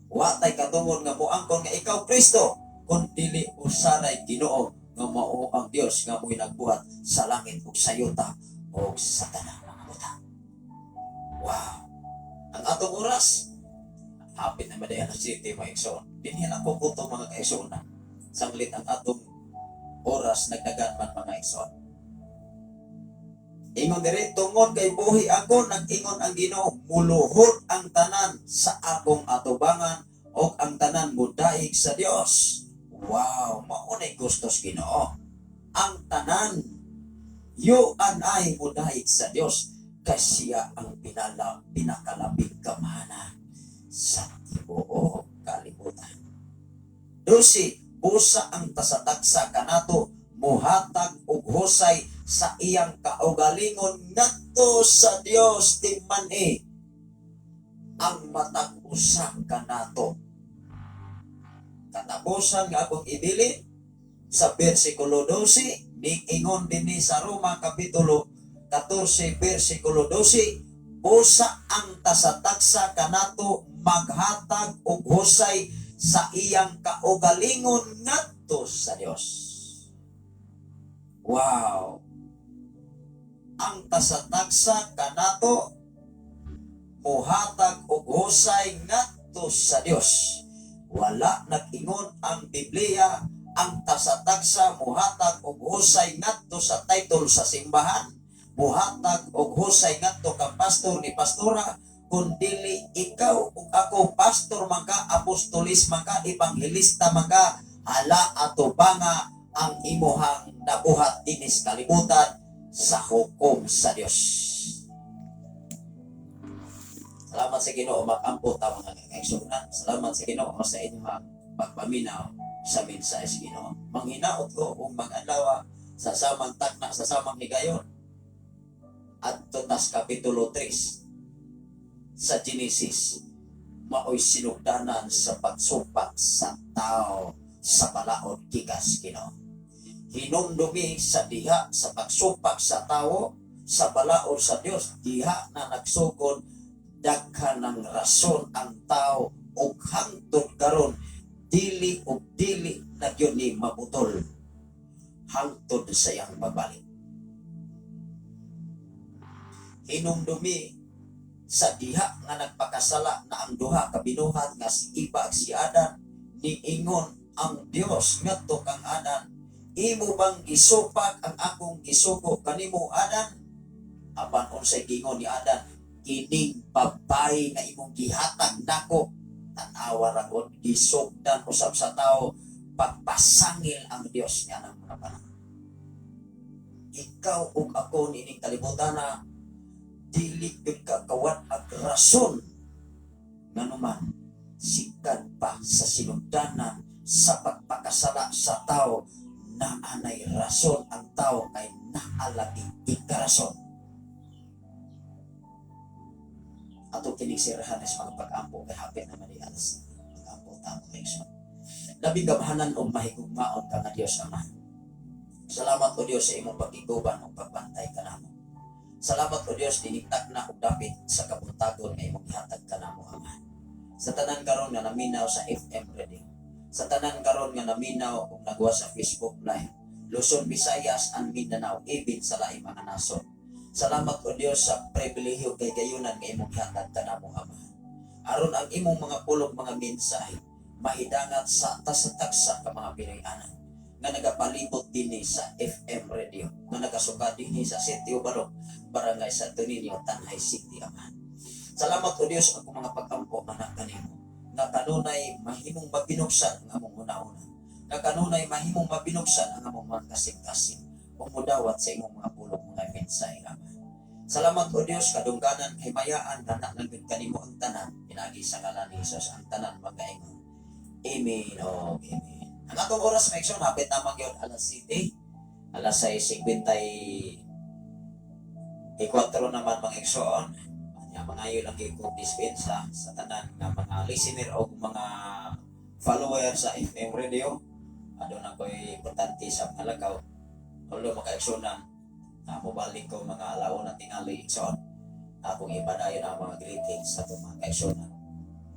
Wa tay katungod nga muangkon nga ikaw Kristo kun dili usaray Ginoo nga mao ang Dios nga mo'y nagbuhat sa langit ug sa yuta ug sa tanang mga butang. Wow. Ang atong oras hapit na Madayana City, mga igsoon. Dinhi lang ko kuto, mga kaigsoon na. Sanglit ang atong oras nagdagan man, mga igsoon. Ingon diri, "Tungod kay buhi ako, nag-ingon ang Ginoo, muluhod ang tanan sa akong atubangan ug ang tanan mudaig sa Dios." Wow, mao nay gustos Ginoo. Ang tanan, you and I, mudaig sa Dios kay siya ang pinakalabing gamhanan sa tibuok kalibutan. 12, "Busa ang tasatagsa kanato muhatag og husay sa iyang kaugalingon ngadto sa Dios, timan-i ang matag usa kanato." Katapusan nga akong ibilin sa versikulo 12, niingon dinhi sa Roma kapitulo 14 versikulo 12, "Busa ang tasatagsa kanato maghatag og husay sa iyang kaugalingon ngadto sa Dios." Wow! Ang tasatagsa kanato muhatag og husay ngadto sa Dios. Wala nag-ingon ang Biblia ang tasatagsa muhatag og husay ngadto sa title sa simbahan, muhatag og husay ngadto ka pastor ni pastora, kun dili ikaw ug ako, pastor man ka, apostolis man ka, ebanghelista man ka, hala atubanga ang imuhang nabuhat dinis kalibutan sa hukom sa Dios. Salamat sa Ginoo, makampo ta, mga kaigsuonan. Salamat sa Ginoo sa inyong pagpaminaw sa mensahe sa Ginoo. Manghinaot ko ug mag-adlaw sa samang takna, sa samang higayon. Adto tas Kapitulo 3 sa Genesis, maoy sinugdanan sa pagsupak sa tao sa balaod gikas Ginoo. Hinumdumi sa diha sa pagsupak sa tao sa balaod sa Dios, diha na nagsugod daghan ng rason ang tao ug hangtod karon dili ug dili na gyud ni maputol hangtod sa iyang pagbalik. Hinumdumi sa diha nga nagpakasala na ang duha ka binuhat nga si Eva ug si Adan, niingon ang Dios ngadto kang Adan, "Imo bang gisupak ang akong gisugo kanimo, Adan?" Apan unsay giingon ni Adan? "Kining babae nga imong gihatag nako." Tan-awa ra gud, gisugdan usab sa tao pagpasangil ang Dios nga ng mga panahon. Ikaw ug ako niining kalibutan na dili gyud ka kawad ag rason, nganuman sikan pa sa sinugdanan sa pagpakasala sa tao, naanay rason ang tao kay naalagi ikarason. Ato kining sirahan is mga pag-ampo kay hapit naman di alas mag-ampo ta, mga igsoon. Labing gamhanan og mahigugmaon ka nga Dios Ama. Salamat, o Dios, sa imong pagkiguban ug pagbantay kanamo. Salamat, o Dios, dinigtak na og dapit sa kabuntagon nga imong gihatag kanamo, Ama. Sa tanan karon nga naminaw sa FM Radio. Sa tanan karon nga naminaw ug nagwa sa Facebook Live. Luzon, Visayas and Mindanao, even sa laing mga nasod. Salamat, o Dios, sa pribilehiyo kay gayunan nga imong gihatag kanamo, Ama. Aron ang imong mga pulong, mga mensahe, mahidangat sa tasa-tagsa ka mga Pinoy-anan nga nagapalibot dinhi sa FM Radio, nga nagasuka dinhi sa Sitio Balok, Barangay Santo Niño, Tanjay City, Ama. Salamat, o Dios, ang mga pag-ampo anak kanimo nga kanunay mahimong mabinuksan ang among una-una, nga kanunay mahimong mabinuksan ang among mga kasing-kasing ug mudawat sa imong mga pulong, mga mensahe, Ama. Salamat, o Dios, kadungganan, himayaan nga na lang kanimo ang tanan pinaagi sa ngalan ni Jesus. Ang tanan magaingon, "Amen o Amen." Ang atong oras, mga igsoon, hapit na magyud alas 7, alas 6:54 naman, mga igsoon. Anya, mangayo lang gyud kong dispensa sa tanan nga mga listener o mga follower sa FM Radio. Aduna ko'y importante sa mga lakaw. Although makaigsunan, na mobalik ko mga alauna tingali, igsoon. Akong ipadayon ang mga greetings sa atong mga kaigsunan.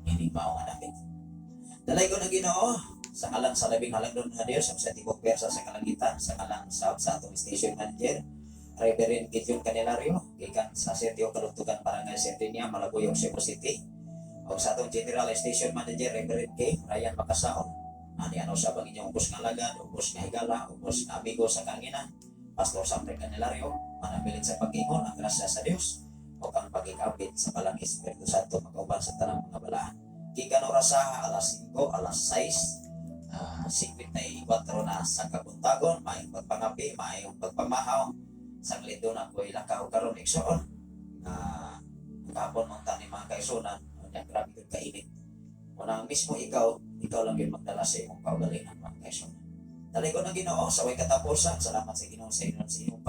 Ining mao nga dapit. Dalaygon ang Ginoo. Sa ngalan sa labing halangdon nga Dios sa tibok pwersa sa kalangitan, sa ngalan sa atong station manager, Reverend Gideon Canelario, gikan sa Sitio Kalugtugan, Barangay Sendenia, Malabuyoc, Cebu City. O sa atong General Station Manager, Reverend K. Ryan Macasaon. Ani ano sa bang inyong ubos nga alagad, ubos nga higala, ubos nga amigo sa kanginan, Pastor Samre Canelario, manabilin sa pag-ingon ang grasya sa Dios o kang pagikapit sa balang Espiritu Santo magauban sa tanang mga balaan. Gikan oras sa alas 5, alas 6, 54 na sa kabuntagon, maayong pagpangapi, maayong pagpamahaw, saglit doon ako ilakaw karon, igsoon, nga kahapon mong tani, mga kaigsunan, unya grabe gyud kainit. Unang mismo ikaw, ikaw lang yun magdala sa imong kaugalingan, mga kaigsunan. Dalaygon ang Ginoo sa way katapusan. Salamat sa Ginoo sa inyong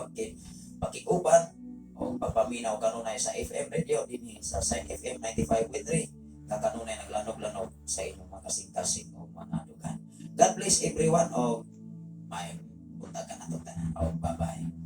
pakikuban o pagpaminaw kanunay sa FM radio dinhi sa Sign FM 95.3 nga kanunay naglanog-lanog sa inyong mga kasing-kasing o mga dugan. God bless everyone o may buntag ka natong tanan. O bye-bye.